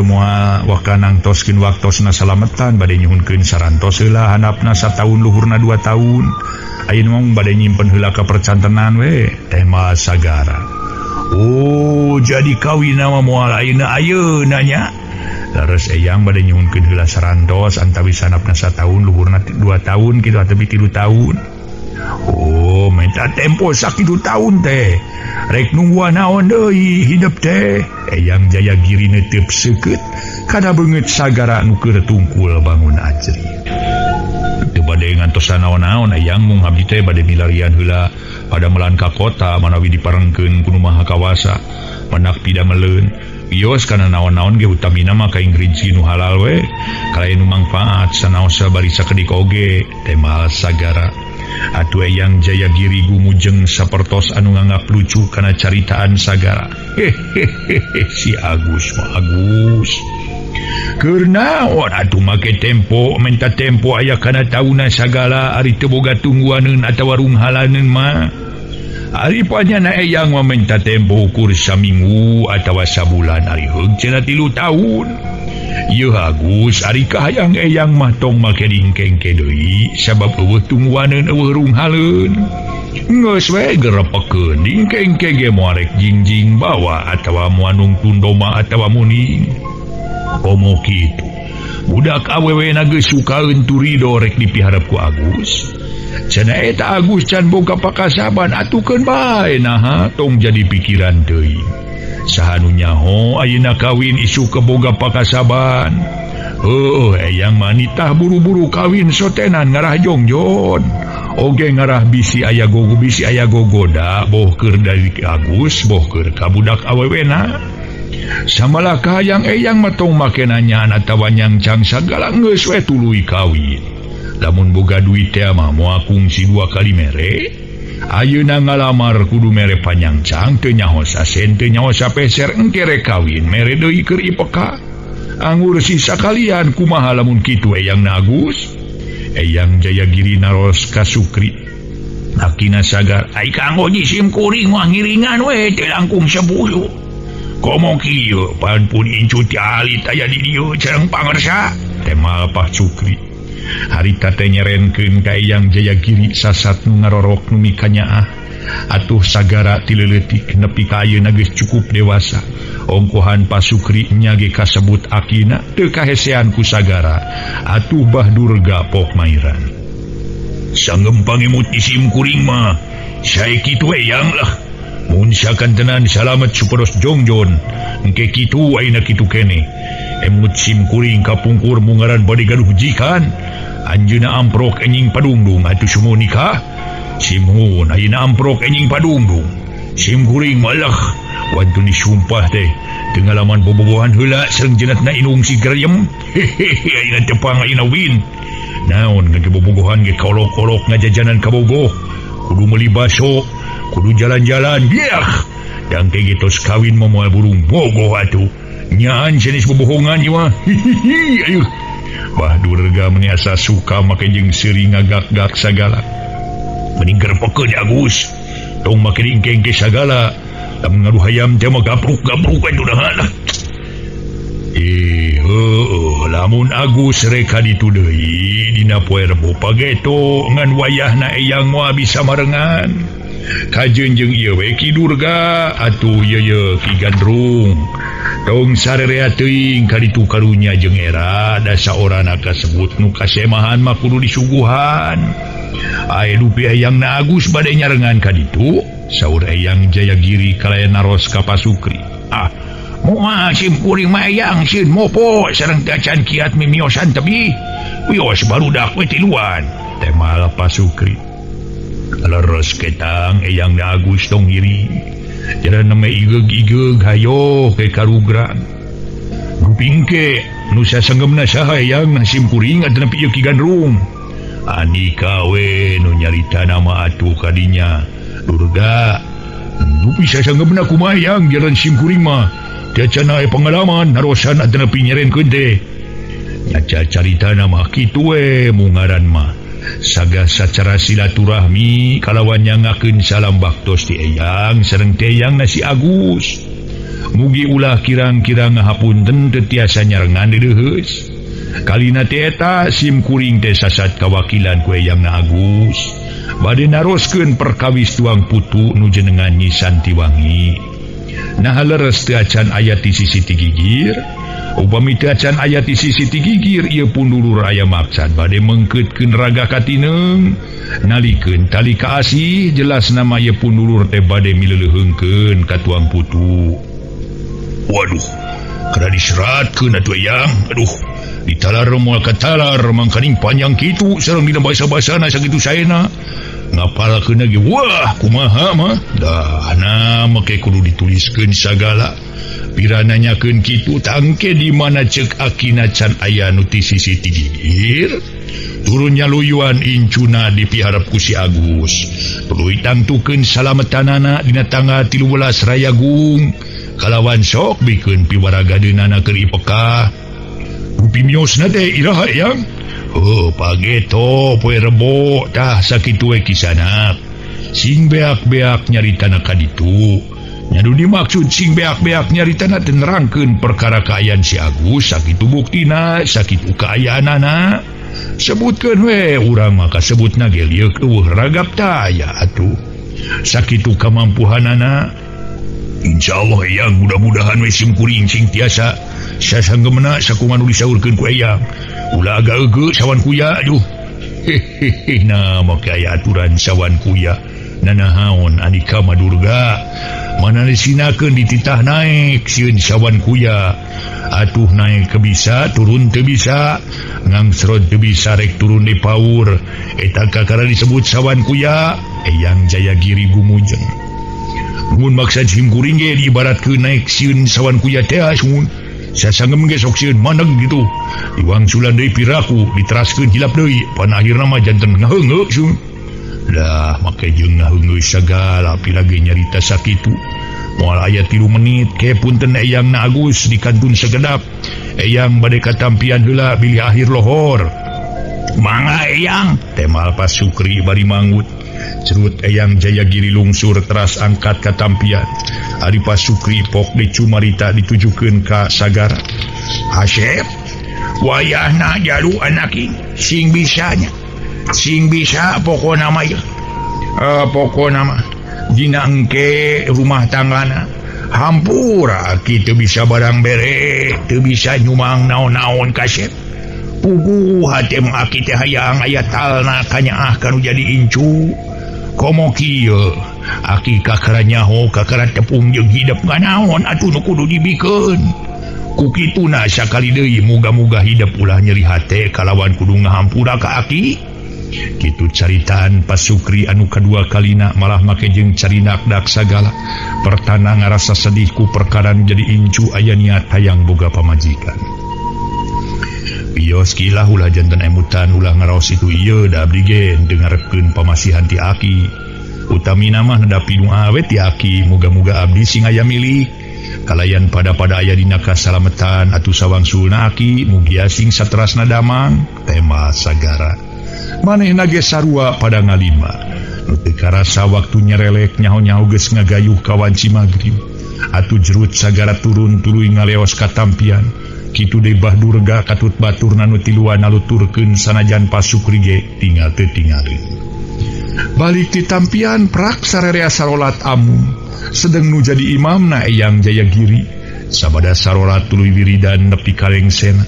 moal wakanang toskeun waktosna salametan bade nyuhunkeun sarantos heula handapna sataun luhurna 2 tahun. Ayeuna mah bade nyimpen heula ka percantenan we tema sagara. Oh jadi kawin mah moal ayeuna ayeuna nya. Leres eyang bade nyuhunkeun heula sarantos antawis handapna sataun luhurna 2 tahun kitu atawi 3 tahun. Oh minta tempo sakitu tahun teh rek nungguan naon deui hidup teh. Eyang Jayagiri neuteup seukeut kana beungeut sagara nu keur tungkul bangun ajri. Teu bade ngantosan naon-naon eyang mung abdi teh bade milarian heula pada melan ka kota manawi diparengkeun ku nu maha kawasa menak pidameleun wios kana naon-naon ge utamina mah kaing rizki nu halal we kalayan nu mangfaat sanaosa bari sakedik oge temal sagara. Atuh Eyang Jayagiri gumujeng sapertos anu nganggap lucu kana caritaan sagara. Hehehe si Agus mah Agus. Keur naon atuh make tempo menta tempo aya kana tauna sagala ari teu boga tungguaneun atawa runghalaneun mah. Ari panyana eyang mah menta tempo ukur saminggu atawa sabulan ari heug cenah 3 tahun. Ieu Agus ari kahayang eyang mah tong make dingkengke deui sabab eueuh tungguaneun eueuh runghaleun. Geus we gerepekeun dingkengke ge moal rek jingjing bawa atawa moal nungtun domba atawa muning. Komo kitu budak awewena geus sukaeun turido rek dipiharep ku Agus. Cenah eta Agus can boga pakasaban atukeun bae naha tong jadi pikiran teuing. Saha nu nyaho ayeuna kawin isu keboga pakasaban. Heuh eyang manitah buru-buru kawin sotenan ngarah jongjon. Oge ngarah bisi aya gogo bisi aya gogoda boh keur dari Agus boh keur ka budak awewena. Samalah kahayang eyang mah tong make nanyaan atawa nyangcang sagala geus we tuluy kawin. Lamun boga duit teh mah moal kungsi 2 kali mere. Ayeuna ngalamar kudu mere panyangcang teu nyaho sasen teu nyaho sapeser engke rek kawin mere deui keur ipeka. Anggur sisa kalian kumaha lamun kitu eyang na Agus. Eyang Jayagiri naros ka Sukri. Akina sagar ai kanggo jisim kuring mah ngiringan we teu langkung sabulu. Komo kieu pan pun incu ti alit aya di dieu sareng pangersa temal Pak Sukri. Harita teh nyerenkeun ka Eyang Jayagiri sasat nu ngarorok nu mikanyaah. Atuh sagara ti leutik nepi ka ayeuna geus cukup dewasa. Ongkohan Pasukri nya ge kasebut akina teu kahesean ku sagara. Atuh Bah Durga pok mairan. Sanggempang imut isim kuring mah. Sae kitu eyang lah. Mun sakantenan salamet supados jongjon. Engke kitu ayeuna kitu keneh. Emut sim kuring kapungkur mungaran bade gaduh jikan. Anjeunna amprok enjing padungdung atuh sumo nikah. Simhun ayeuna amprok enjing padungdung. Sim kuring malah wantun disumpah teh tengalaman bobogohan heula sareng jenatna inung si Grayem. Hehehe ayeuna tepang ayeuna win. Naon ge bobogohan ge kolok-kolok ngajajanan kabogoh. Kudu meuli baso, kudu jalan-jalan. Biah. Dangke ge tos kawin mah moal burung bogoh atuh. Nyaan jenis bobohongan ieu mah. Hihihi ayuh. Bah Durga meni asa suka make jeung seuri ngagak-gak sagala. Mending gerepekeun Agus. Tong make diengke-engke sagala. Lamun ngadu hayam teh mah gapruk-gapruk atuh dah lah. Heueuh lamun Agus rek ka ditu deui dina poe Rebo pageto ngan wayahna eyang moal bisa marengan. Kajeun jeung ieu we Ki Durga atuh ieu Ki Gandrung. Tong sarerea teuing ka ditu karunya jeung era da saorana kasebut nu kasemahan mah kudu disuguhan. Ae dupi eyang na Agus bade nyarengan ka ditu, saur Eyang Jayagiri kalayan naros ka Pasukri. Ah, moal sim kuring mah eyang sieun mopo sareng teu acan kiat mimiosan tebih. Wios barudak we tiluan, temal Pasukri. Leres ketang Eyang na Agus tong iri. Jalan name igeug-igeug hayo ke karugrang. Gupingke nu sasanggemna saha eyang sim kuring atuh nepi ieu Ki Gandrung. Andika we nu nyarita nama atuh kadinya. Durga dupi sasanggemna kumaha eyang jalan sim kuring mah. Teu acan aya pengalaman narosan atuh nepi nyerenkeun teh. Nyaca carita nama kitu we mungaran mah. Saga sacara silaturahmi kalawan nyangakeun salam baktos ti eyang sareng teyang nasi Agus. Mugi ulah kirang-kirang ngahapunten teu tiasa nyarengan deudeuheus. Kalina teh eta sim kuring teh sasat kawakilan ku eyang na Agus. Bade naroskeun perkawis tuang putu nu jenengan Nyi Santiwangi. Nah leres teu acan aya ti sisi ti gigir. Upami teu acan aya ti sisi ti gigir ieu pun dulur aya maksad bade mengkeutkeun raga katineung. Nalikeun tali kaasih jelas nama ieu pun dulur teh bade mileuleheungkeun ka tuang putu. Waduh, kada diseratkeun atuh eyang. Aduh, ditalar moal katalar mangkaning panjang kitu sareng dina basa-basana sakitu saena. Ngapalkeun ge wah kumaha mah. Dah na make kudu dituliskeun sagala. Pira nanyakeun kitu tangke di mana ceuk akina can aya nu ti sisi ti gigir. Turunnya luyuan incuna dipiharap ku si Agus. Tuluy tangtukeun salametanana dina tanggal 13 Rayagung. Kalawan sok bikeun piwaragadeunana keur ipekah. Rupi miosna teh iraha eyang? Oh, pageto poe Rebo tah sakitu we kisanak. Sing beak-beak nyaritana ka ditu. Nyadu dimaksud sing beak-beak nyaritana teh nerangkeun perkara kaayaan si Agus sakitu buktina sakitu kaayaanana. Sebutkeun we urang mah kasebutna ge lieuk eueuh ragap taya atuh. Sakitu kamampuhanana. Insyaallah eyang mudah-mudahan we sim kuring sing tiasa sasanggemna sakumaha nu disaurkeun ku eyang. Ulah agak eugeut sawan kuya aduh. Hehehe nah make aya aturan sawan kuya. Nanahaon Andika Madurga. Mana disinakeun dititah naek sieun sawan kuya. Atuh naek ke bisa turun teu bisa. Ngangsrot teu bisa rek turun di paur. Eta kakara disebut sawan kuya. Eyang Jayagiri gumujeng. Mun maksad sim kuring ge diibaratkeun naek sieun sawan kuya teh sun. Sasangem ge sok sieun maneg gitu. Diwangsulan deui piraku diteraskeun hilap deui. Pan akhirna mah janten ngaheungeu sun. Lah make jeung ngaheungeu sagala pira ge nyarita sakitu. Moal aya 3 menit ke punten eyang na Agus dikantun segedap. Eyang bade katampian heula bilih akhir lohor. Mangga eyang temal Pasukri bari manggut. Cerut Eyang Jayagiri lungsur teras angkat katampian. Ari Pasukri pok dicumarita ditujukeun ka sagara. Asep wayahna jalu anaki sing bisanya. Sing bisa pokona mah ieu. Pokona mah Dina engke rumah tanggana hampura aki teu bisa barang bere teu bisa nyumang naon-naon kasep puguh hate mah aki teh hayang aya talna kanyaah kanu jadi incu komo kieu aki kakara nyaho kakara tepung jeung hidep nganaon atuh nu kudu dibikeun ku kituna sakali deui muga-muga hidep ulah nyeri hate kalawan kudu ngahampura ka aki. Kitu caritaan Pasukri anu kadua kalina malah make jeung carinak dak sagala pertana ngarasa sedih ku perkara nu jadi incu aya niat hayang boga pamajikan. Pios kilah ulah janten emutan ulah ngaraos itu ieu da abdi ge dengarkeun pamasihan ti aki. Utamina mah nedapi nu awet ti aki muga-muga abdi sing aya milik kalayan pada-pada aya dina kasalametan atuh sawangsulna aki mugia sing saterasna damang tema sagara. Manehna ge sarua pada ngalima nu teu karasa waktu nyerelek nyaho-nyaho geus ngagayuh ka wanci magrib atuh jerut sagara turun tuluy ngaleos ka tampian kitu deui Bah Durga katut baturna nu tiluan naluturkeun sanajan Pasukri ge tinggal teu tingalin. Balik ti tampian prak sarerea sarolat amum sedeng nu jadi imamna Eyang Jayagiri sabada sarolat tuluy wiridan nepi ka lengsena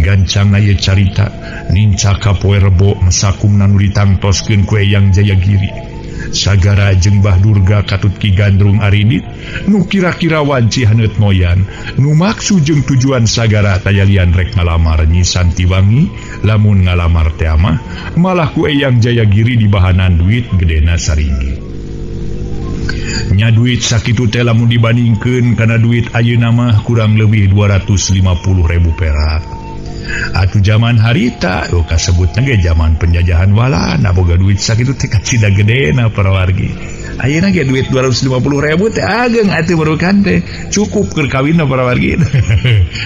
gancangna ieu carita nincaka poe Rebo mesakumna nu ditangtoskeun ku Eyang Jayagiri. Sagara jeung Bah Durga katut Ki Gandrung Arindit nu kira-kira wanci haneut moyan nu maksud jeung tujuan sagara tayalian rek ngalamar Nyi Santiwangi lamun ngalamar teh mah malah ku Eyang Jayagiri dibahanan duit gedena saringgit. Nya duit sakitu teh lamun dibandingkeun kana duit ayeuna mah kurang leuwih 250.000 perak. Atuh zaman harita oh kasebutna ge zaman penjajahan Walanda boga duit sakitu teh kacida gedena para wargi. Ayeuna ge duit 250.000 teh ageng atuh barukan teh cukup keur kawinna para wargi.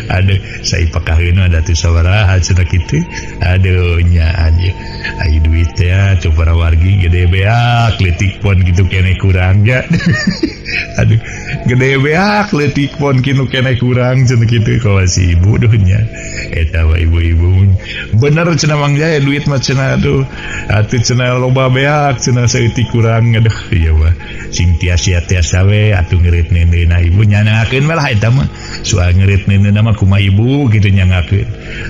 Aduh saipakaheuna da teu sabaraha cenah kitu. Aduh nya anjir. Ai duit teh atuh para wargi gede beak leutik pon kitu keneh kurang nya. Aduh gede beak leutik pon kitu keneh kurang cenah kitu kawas ibu duh nya. Eta mah ibu-ibu bener cenah Mang Jaya duit mah cenah aduh atuh cenah loba beak cenah saeutik kurang aduh ieu mah sing tiasa-tiasa we atuh ngeureut neundeuna ibu nyangakeun we lah eta mah soal ngeureut neundeuna mah kumaha ibu kitu nyangakeun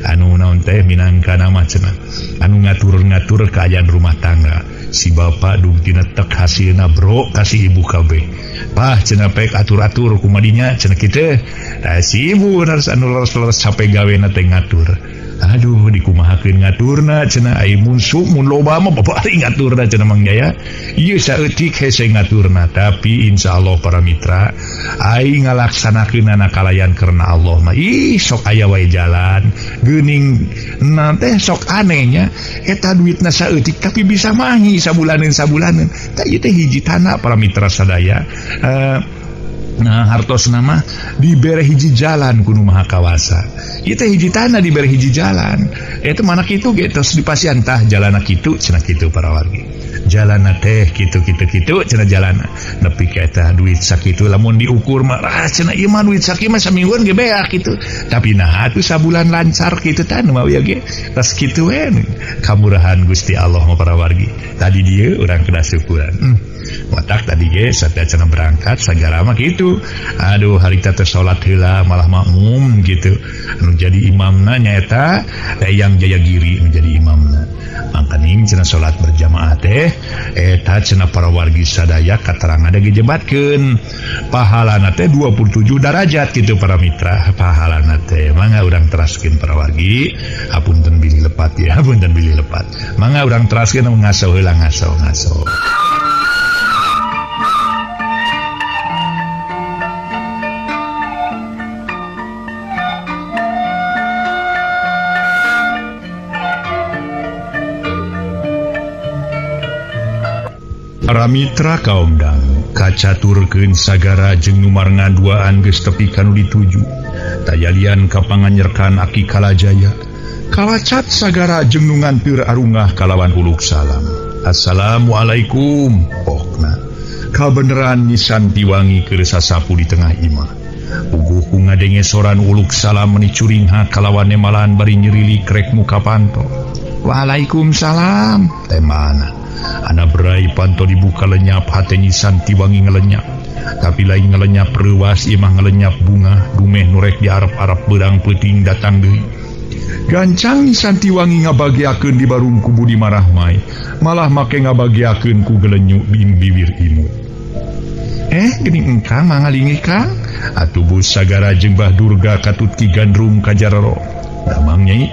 anu naon teh minangkana mah cenah anu ngatur-ngatur kaayaan rumah tangga si bapak dugtina tek hasilna bro kasih ibu kabeh pah cenah pek atur-atur kumadinya cenah kitu tah si ibu harus anu leres-leres capek gawena teh ngatur. Aduh dikumahakeun ngaturna cenah ai mun mun loba mah babari ngaturna cenah Mang Jaya. Ieu saeutik hese ngaturna tapi insyaallah para mitra ai ngalaksanakeunana kalayan karena Allah mah ih sok aya wae jalan geuning na teh sok anehnya eta duitna saeutik tapi bisa mahi sabulaneun-sabulaneun. Tah ieu teh hiji tanah para mitra sadaya. Nah hartos nama dibere hiji jalan ku nu maha kawasa. Ieu teh hiji tanah dibere hiji jalan. Eta mana kitu ge tos dipasian tah jalana kitu cenah kitu para wargi. Jalana teh kitu kitu kitu cenah jalana. Nepi ka eta duit sakitu lamun diukur mah ah cenah ieu mah duit sakieu mah samingguan ge beak kitu. Tapi nah atuh sabulan lancar kitu tah nu mah ge. Tos kitu we kamurahan Gusti Allah mah para wargi. Tadi dieu urang kedah syukuran. Watak tadi ge sateuacan berangkat sagala mah kitu. Aduh harita teh salat heula malah makmum gitu. Anu jadi imamna nyaeta Eyang Jayagiri nu jadi imamna. Mangkaning cenah salat berjamaah teh eta cenah para wargi sadaya katerangan ge jebatkeun. Pahalana teh 27 darajat gitu para mitra. Pahalana teh mangga urang teraskeun para wargi. Hapunten bilih lepat ya, hapunten bilih lepat. Mangga urang teraskeun ngaso heula ngaso ngaso. Para mitra kaum dangu kacaturkeun sagara jeung numar ngaduaan geus tepi ka nu dituju. Tayalian ka panganyerkan Aki Kalajaya. Kalacat sagara jeung nu nganteur arungah kalawan uluk salam. Assalamualaikum pokna. Kabeneran Nyi Santiwangi keur sasapu di tengah imah. Puguh ku ngadenge soran uluk salam meni curingha kalawan nemalan bari nyerili krek muka panto. Waalaikumsalam temana. Ana berai panto dibuka lenyap hate Nyi Santiwangi ngelenyap. Tapi lain ngelenyap reuas ieu mah ngelenyap bunga dumeh nu rek diarep-arep beurang peuting datang deui. Gancang Nyi Santiwangi ngabagiakeun di barung ku Budi Marahmai, malah make ngabagiakeun ku gelenyu bim bibir imut. Geuning engkang mangalingih Kang. Atuh Bu Sagara jeung Bah Durga katut Ki Gandrung ka jarero. Damang Nyai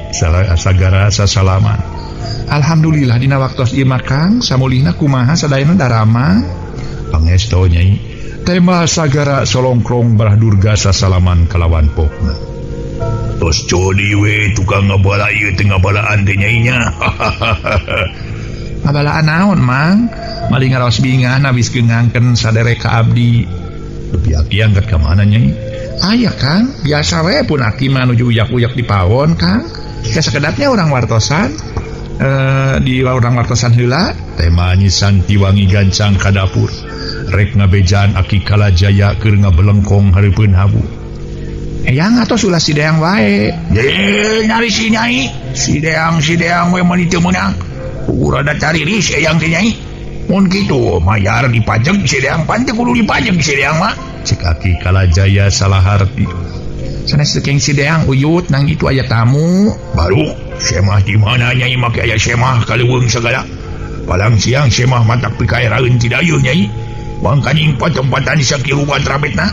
sagara sasalaman. Alhamdulillah dina waktos ieu mah Kang, samulihna kumaha sadayana daramang. Pangesto Nyai. Tema Sagara solongkrong Bah Durga sasalaman kalawan pokna. Tos jodi we tukang ngabala ieu teh ngabalaan teh Nyai nya. Ngabalaan naon Mang? Maling ngaraos bingah nawis geungangkeun saderek ka abdi. Dupi aki angkat ka mana Nyai? Aya Kang, biasa we pun aki mah nuju uyak-uyak di pawon Kang. Ya sakedapnya urang wartosan. Di urang wartosan heula. Tema Nyi Santiwangi gancang ka dapur. Rek ngabejaan aki Kalajaya keur ngabelengkong hareupeun habu. Eyang atos ulah si Deang wae. Ye nyari si Nyai. Si Deang we meuni teu meunang. Urada cariris eyang teh Nyai. Mun kitu mayar dipajeg si Deang pan teu kudu dipajeg si Deang mah. Cek aki Kalajaya salah harti. Sanes teu keng si Deang uyut nang itu aya tamu. Baru semah di mana Nyai make aya semah kaleuweung sagala. Palang siang semah matak pikaeraeun ti dayeuh Nyai. Mangkaning patempatan sakiluan trabetna.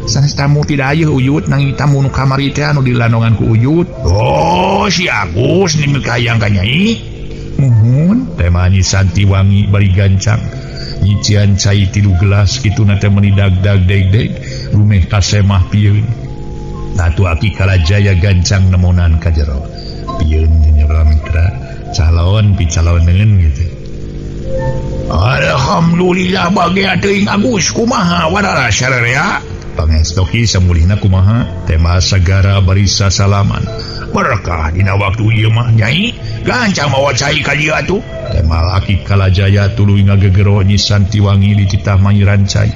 Sanes tamu ti dayeuh uyut nang tamu nu kamari teh anu dilandongan ku uyut. Oh si Agus ni mikayang ka Nyai. Muhun tema Nyi Santiwangi bari gancang nyician cai 3 gelas kituna teh meuni dag-dag deg-deg rumeh kasemah pieun. Tatu aki Kalajaya gancang nemonan ka jero. Pieun nyera mitra calon picaloneun gitu. Alhamdulillah bagea teuing Agus kumaha warara sararea. Pangestoki samulihna kumaha tema Sagara bari sasalaman. Berkah dina waktu ieu mah Nyai gancang mawa cai ka dieu atuh. Tema aki Kalajaya tuluy ngagegero Nyi Santiwangi dititah mangiran cai.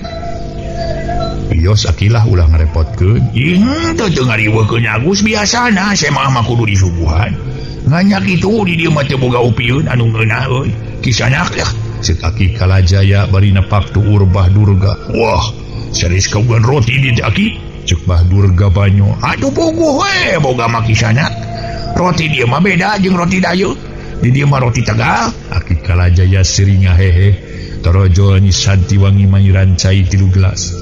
Wios akilah ulah ngarepotkeun. Ih teu teu ngariweukeun Agus biasana semah mah kudu disuguhan. Nganyak kitu di dieu mah teu boga upieun anu ngeunah euy. Kisanak lah. Ceuk aki Kalajaya bari nepak tuur Bah Durga. Wah, serius kagungan roti di teh aki. Ceuk Bah Durga banyo. Aduh puguh we boga mah kisanak. Roti dieu mah beda jeung roti dayeuh. Di dieu mah roti Tegal. Aki Kalajaya siringa hehe. Torojol Nyi Santiwangi manyiran cai 3 gelas.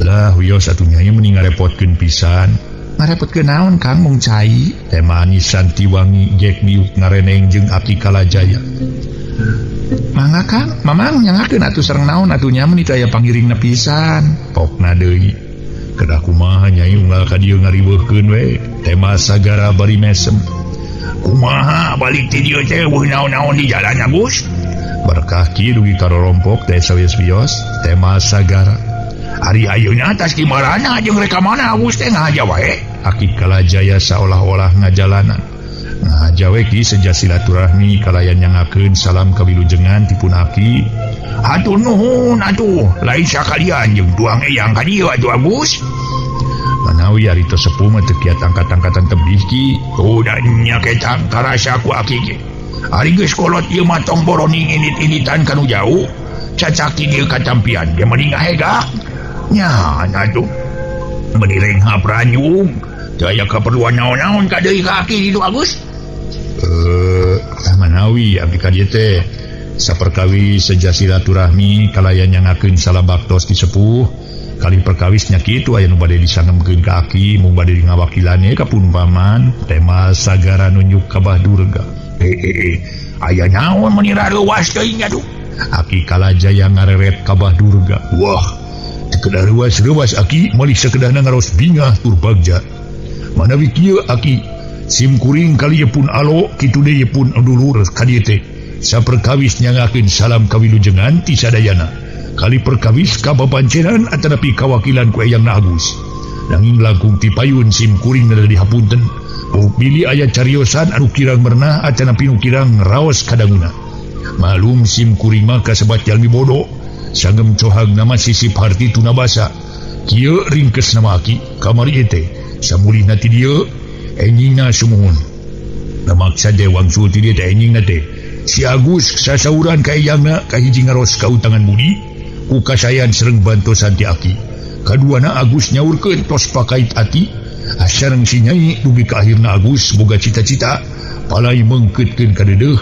Lah wios atuh Nyai meni ngarepotkeun pisan. Ngarepotkeun naon Kang mung cai? Tema Nyi Santiwangi gek diuk ngareneng jeung aki Kalajaya. Mangga Kang, mamang nyangakeun atuh sareng naon atuh nya meuni teu aya pangiringna pisan. Pokna deui. Kedah kumaha Nyai unggal ka dieu ngariweuhkeun we. Tema Sagara bari mesem. Kumaha balik ti dieu teh eueuh naon-naon di jalan Agus? Berkah kieu dugi ka rorompok teh sawios-wios. Tema Sagara. Ari ayeuna tas di marana jeung rek ka mana Agus teh ngahaja wae. Aki Kalajaya saolah-olah ngajalanan. Ngahaja we ki seja silaturahmi kalayan nyangakeun salam kawilujengan tipun aki. Hatur nuhun atuh, lain sakalian jeung tuang eyang ka dieu atuh Agus. Manawi ari teu sepuh mah teu kiat angkat-angkatan tebih ki. Udah nya ketang karasa ku aki ge. Ari geus kolot ieu mah tong boroning init-initan kanu jauh. Cacak ti dieu katampian ge meni ngahegak. Nya atuh. Meni renghap ranyung. Teu aya kaperluan naon-naon ka deui ka aki ditu Agus. Manawi abdi ka dieu teh saperkawi seja silaturahmi kalayan nyangakeun salam baktos di sepuh kali perkawisnya kitu aya nu bade disangemkeun ka aki mung bade ngawakilane ka pun paman. Tema Sagara nunjuk ka Bah Durga. Aya naon meuni rareuwas teuing atuh. Aki Kalajaya ngareret ka Bah Durga. Wah, teu kedah reuwas-reuwas aki meuli sakedahna ngaraos bingah tur bagja. Manawi kieu aki sim kuring kali ye pun alo kitu deui ye pun dulur ka dieu teh. Saperkawis nyangakeun salam kawilujengan ti sadayana. Kali perkawis ka bapancenan atanapi kawakilan ku Eyang Agus. Nanging langkung ti payun sim kuring nada dihapunten. Bilih aya cariosan anu kirang mernah atanapi nu kirang raos kadanguna. Malum sim kuring mah kasebat jalmi bodoh. Sangem cohag nama sisip harti tunabasa. Kieu ringkes nama aki kamari teh. Samulihna ti dieu enjingna sumuhun. Namaksa dewang sul ti dieu teh enjingna teh. Si Agus sasauran ka eyangna kahiji ngaros kautangan budi ku kasayan sareng bantosan ti aki. Kaduana Agus nyaurkeun tos pakait ati sareng si Nyai dugi ka akhirna Agus boga cita-cita palai mengkeutkeun ka deudeuh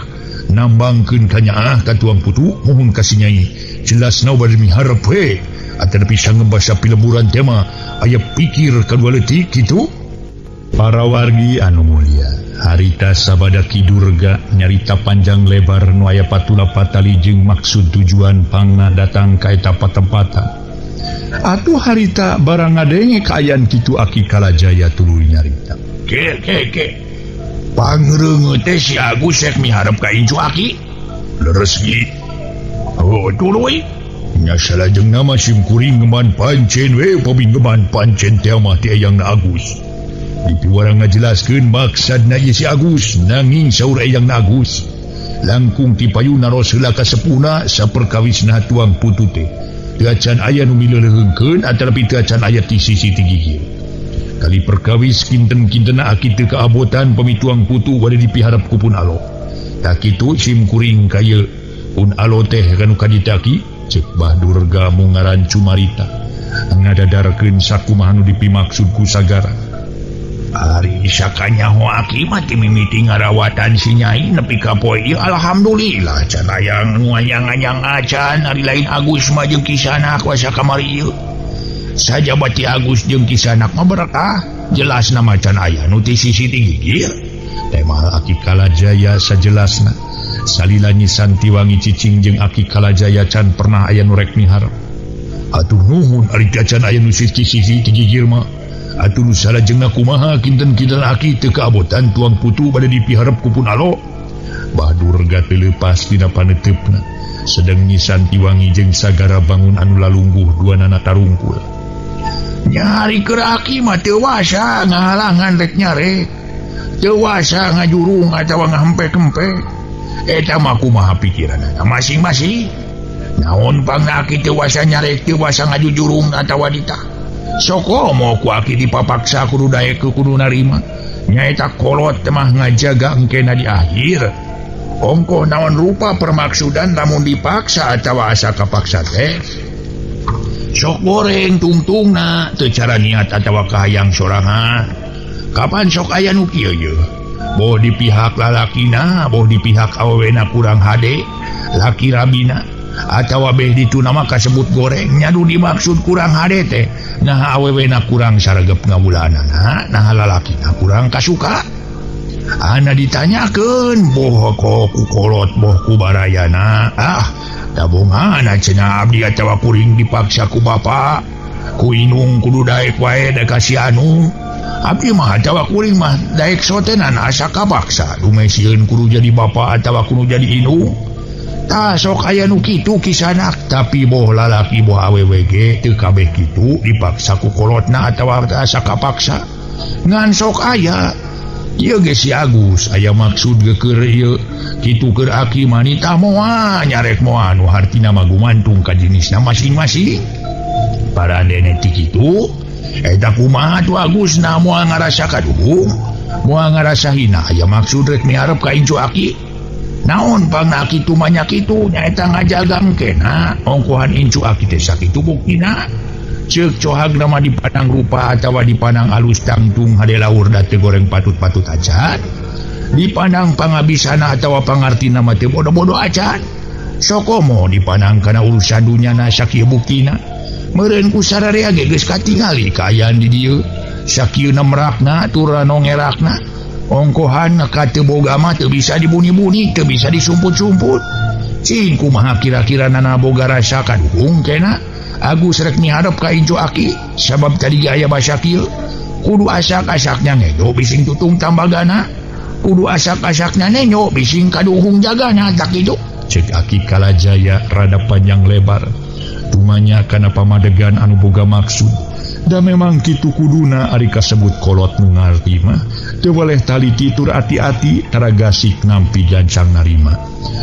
nambangkeun ka nyaah ka tuang putu mohon ka si Nyai jelasna bade miharep we atanapi sangembasa pilemburan tema aya pikir kadua leutik kitu. Para wargi anu mulia, harita sabada Ki Durga nyarita panjang lebar nu aya patula patali jeung maksud tujuan pangna datang ka eta patempatan. Atuh harita barang ngadenge kaayaan kitu Aki Kalajaya tuluy nyarita. Ke ke ke. Pangreungeut teh si Agus rek miharep ka incu aki. Leres gi. Oh tuluy. Nya salajengna mah simkuring ngeman pancen we pami ngeman pancen teh mah ti eyangna Agus. Dipiwarang ngajelaskeun maksudna ieu si Agus nanging saur eyangna Agus langkung ti payuna naros heula ka sepuhna saperkawisna tuang putu teh teu acan aya nu mileuleheungkeun atanapi teu acan aya ti sisi ti gigir. Kali perkawis kinten-kintenna aki teu kaabotan pami tuang putu bade dipiharep ku pun alo. Tak kitu sim kuring ka ieu pun alo teh kanu kaditaki ceuk Bah Durga mung ngaran cumarita ngadadarkeun sakumaha nu dipimaksud ku sagara. Ari sakanyaho aki mah ti mimiti ngarawatan si Nyai nepi ka poe ieu alhamdulillah can aya nu anyang-anyang acan ari lain Agus mah jeung Kisanak wasa kamari ieu. Sajaba ti Agus jeung Kisanak mah berkah jelasna mah can aya nu ti sisi ti gigir. Teh mah Aki Kalajaya sajelasna salila Nyi Santiwangi cicing jeung Aki Kalajaya can pernah aya nu rek miharep. Atuh nuhun ari can aya nu sisi ti gigir mah. Atuh nu salajengna kumaha kinten-kinten aki teu kaabotan tuang putu bade dipiharep ku pun alo. Bah Durga teu leupas dina paneuteup-na sedeng Nyi Santiwangi jeung sagara bangun anu lalungguh duanana tarungkul. Nyari keur aki mah teu wasa ngahalangan rek nyarek. Teu wasa ngajurung atawa ngahempek-hempek. Eta mah kumaha pikiranana masing-masing. Naon pangna aki teu wasa nyarek teu wasa ngajujurung atawa ditah. Soko mau ku aki dipapaksa kudu daek kudu narima. Nyaeta kolot mah ngajaga engkena di akhir. Ongkoh naon rupa permaksudan lamun dipaksa atawa asa kapaksa teh. Sok goreng tungtungna teu cara niat atawa kahayang sorangan. Kapan sok aya nu kieu ye? Boh di pihak lalakina, boh di pihak awewena kurang hade, laki rabina. Atawa beh ditu nama kasebut goreng nyadu dimaksud kurang hade teh nah awewena kurang saregep ngawulanana nah lalakina kurang kasuka. Ana ditanyakeun boh ku kolot boh ku barayana ah tabungana cenah abdi atawa kuring dipaksa ku bapa ku inung kudu daek wae da kasih anu abdi mah atawa kuring mah daek sotenan asa kapaksa dumeh sieun kudu jadi bapa atawa kudu jadi inung. Tah sok aya nu kitu Kisanak tapi boh lalaki boh awewe ge teu kabeh kitu dipaksa ku kolotna atawa asa kapaksa ngan sok aya ieu ge si Agus aya maksud geukeur ieu kitu keur aki manita moal nyarek moal nu hartina mah gumantung ka jenisna masing-masing. Parandene ti kitu eta kumaha tuh Agus na moal ngarasa kaduhung moal ngarasa hina aya maksud rek miharep ka incu aki. Naon pangna kitu manya kitu nyaeta ngajaga engkena ongkohan incu aki teh sakitu buktina. Ceuk cohagna mah dipandang rupa atawa dipandang alus tangtung hade laur da teu goreng patut-patut acan. Dipandang pangabisana atawa pangartina mah teu bodo-bodo acan. Sokomo dipandang kana urusan dunyana sakieu buktina. Meureun ku sararea ge geus katingali kaayaan di dieu. Sakieuna merakna tur nongerakna. Ongkohan ka teu boga mah teu bisa dibuni-buni, teu bisa disumput-sumput. Cing kumaha kira-kira nana boga rasa kaduhung kena. Agus rek miharep ka incu aki sabab tadi ge aya basa kieu. Kudu asak-asaknya ngejo bising tutung tambagana. Kudu asak-asaknya nenyo bising kaduhung jagana tak kitu. Cek Aki Kalajaya rada panjang lebar. Tumanya kana pamadegan anu boga maksud. Da memang kitu kuduna ari kasebut kolot nu ngarti mah teu boleh tali titur ati-ati tara gasik nampi gancang narima.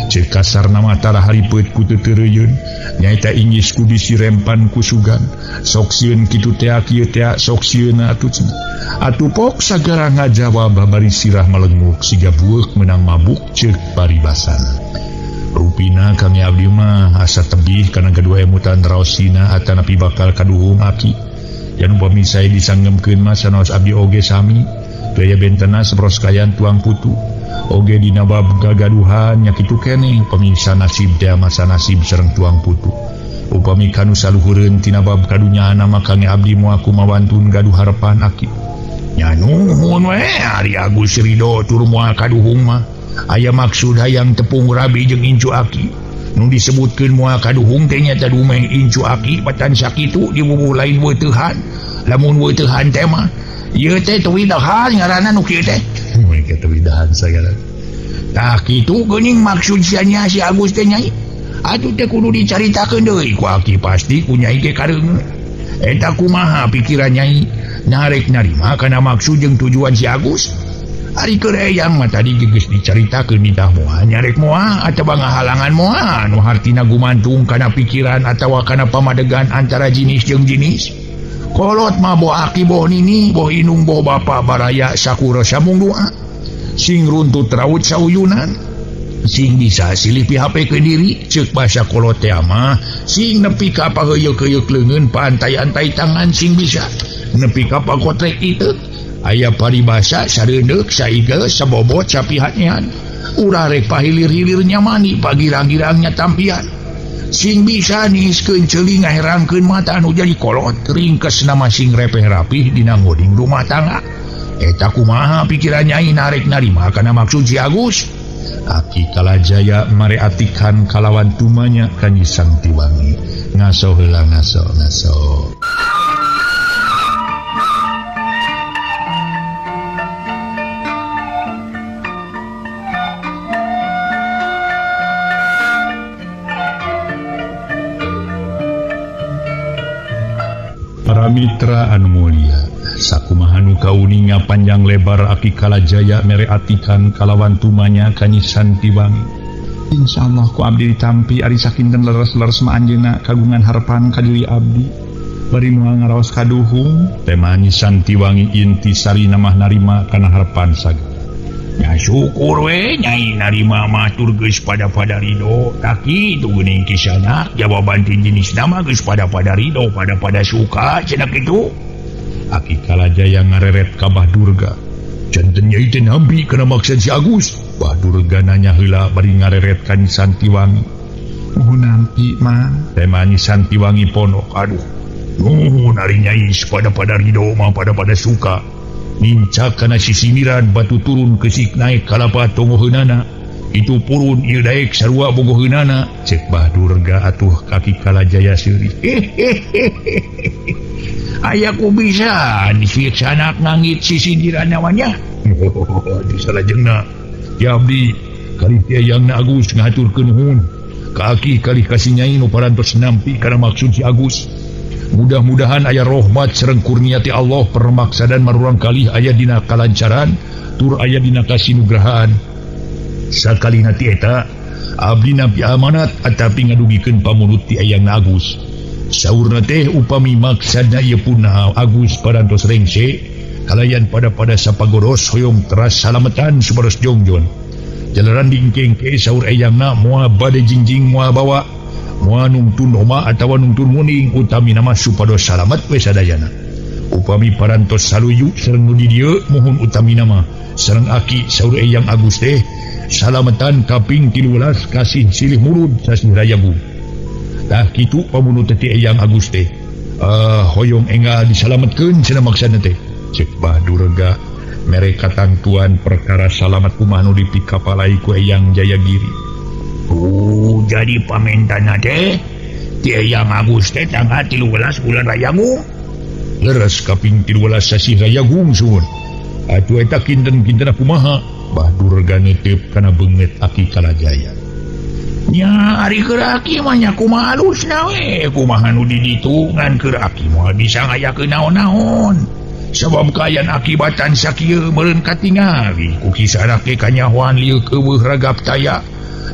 Cek kasar nama tara haripeut ku teu teureuyun nyaeta inggis ku bisi rempan ku sugan sok sieun kitu tea kieu tea sok sieuna atuh cenah. Atuh pok sagara ngajawab bari sirah melenguk siga bueuk meunang mabuk ceuk paribasana. Rupina kami abdi mah asa tebih kana kadua emutan raosina atanapi bakal kaduhung aki. Jan upami sae disanggemkeun mah sanaos abdi oge sami. Teu aya bentena sabros kayan tuang putu. Oge dina bab gagaduhan nya kitu keneh upami sanasib teh masa nasib sareng tuang putu. Upami kanu saluhureun tina bab kadunyaana mah kami abdi moal kumawantun gaduh harepan aki. Nya nuhun we ari Agus Ridho tur moal kaduhung mah. Aya maksud hayang tepung rabi jeung incu aki nu disebutkeun moal kaduhung teh nyata dumeh incu aki patan sakitu dibubuh lain weutehan lamun weutehan teh mah ieu teh teu widahan ngaranna nu kieu teh mereka teu widahan sagala tah kitu geuning maksud sia nya si Agus teh nyai atuh teh kudu dicaritakeun deui ku aki pasti ku nyai ge kareungeut eta kumaha pikiran nyai narek narima kana maksud jeung tujuan si Agus. Ari keur eyang mah tadi geus dicaritakeun nitah moal nyarek moal atawa ngahalangan moal nu hartina gumantung kana pikiran atawa kana pamadegan antara jinis jeung jinis. Kolot mah boh aki boh nini boh inung boh bapa baraya sakura samung doa. Sing runtut raut sauyunan sing bisa silih pihapekeun diri ceuk basa kolot teh mah sing nepi ka paheuyeuk-heuyeuk leungeun pantai-antai tangan sing bisa nepi ka pakotrek itu. Aya paribasa sareundeuk saigel sabobot sapihatnyan urang rek pahilir-hilirnya mani pagirang-girangnya tampian sing bisa niiskeun ceuli ngaherangkeun mata anu jadi kolot ringkes nama sing repeh rapih dina ngoding rumah tangga eta kumaha pikiran nyai narek narima kana maksud si Agus. Aki Kalajaya mare atikan kalawan tumanya ka Nyi Santiwangi ngaso heula ngaso ngaso. Para mitra anu mulia, sakumaha nu kauninga panjang lebar Aki Kalajaya mere atikan kalawan tumanya ka Nyi Santiwangi. Insyaallah ku abdi ditampi ari sakinten leres-leres ma anjeunna kagungan harepan ka diri abdi. Bari moal ngaraos kaduhung, tema Nyi Santiwangi inti sarina mah narima kana harepan sagala. Ya syukur we nyai narima mah tur geus pada-pada ridho. Tah kitu geuning kisahna jawaban ti jenis nama geus pada-pada ridho pada-pada suka cenah kitu. Aki Kalajaya ngareret ka Bah Durga. Janten nyai teh nampi kana maksud si Agus. Bah Durga nanya heula bari ngareret ka Nyi Santiwangi. Nuhun nampi mah. Tema Nyi Santiwangi ponok. Aduh. Nuhun ari nyai pada-pada ridho mah pada-pada suka. Nincak kana sisimiran batu turun kesik naik kalapa tongoheunana itu purun ieu daek sarua bogoheunana cek Bah Durga atuh kaki Kalajaya seuri. Aya ku bisa disiksanak ngangit sisindiran nyawanya. Disalajengna ya abdi kalih eyangna Agus ngahaturkeun nuhun ka aki kalih ka si nyai nu parantos nampi kana maksud si Agus. Mudah-mudahan aya rahmat sareng kurnia ti Allah permaksadan marurang kalih aya dina kalancaran tur aya dina kasinugrahaan. Sakalina ti eta abdi nampi amanat atapi ngadugikeun pamunut ti eyangna Agus. Saurna teh upami maksadna ieu punah Agus parantos rengse kalayan pada-pada sapagodos hoyong teras salametan supados jongjon. Jalaran dingkengke saur eyangna moal bade jingjing moal bawa moal nungtun oma atawa nungtun muning utami nama supados salamet we sadayana. Upami parantos saluyu sareng nu di dieu mohon utami nama sareng aki saur eyang Agus teh salametan kaping 13 kasih silih murud sasih rayabu. Tah kitu pamunut teh eyang Agus teh. Hoyong enggal disalametkeun cenah maksana teh. Cek Bah Durga mere katangtuan perkara salamet kumaha nu dipikapalai ku Eyang Jayagiri. Oh, jadi pamentana teh ti Eyang Agus teh tanggal 13 bulan Rayagung. Leres kaping 13 sasih Rayagung suhun. Atuh eta kinten-kinten kumaha? Bah Durga neuteup kana beungeut Aki Kalajaya. Nya ari keur aki mah nya kumaha alusna we, kumaha nu di ditu ngan keur aki moal bisa ngayakeun naon-naon. Sabab kaayaan akibatan sakieu meureun katingali ku kisah ke kanyahoan lieu keuweuh ragap taya.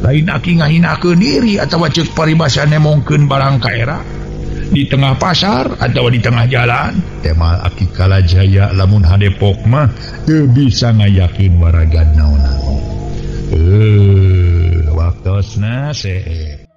Lain aki ngahinakeun diri atawa ceuk paribasa nemongkeun barang ka era di tengah pasar atau di tengah jalan. Tema aki Kalajaya lamun hadepok mah teu bisa ngayakeun waragan naon-naon. Waktosna seep.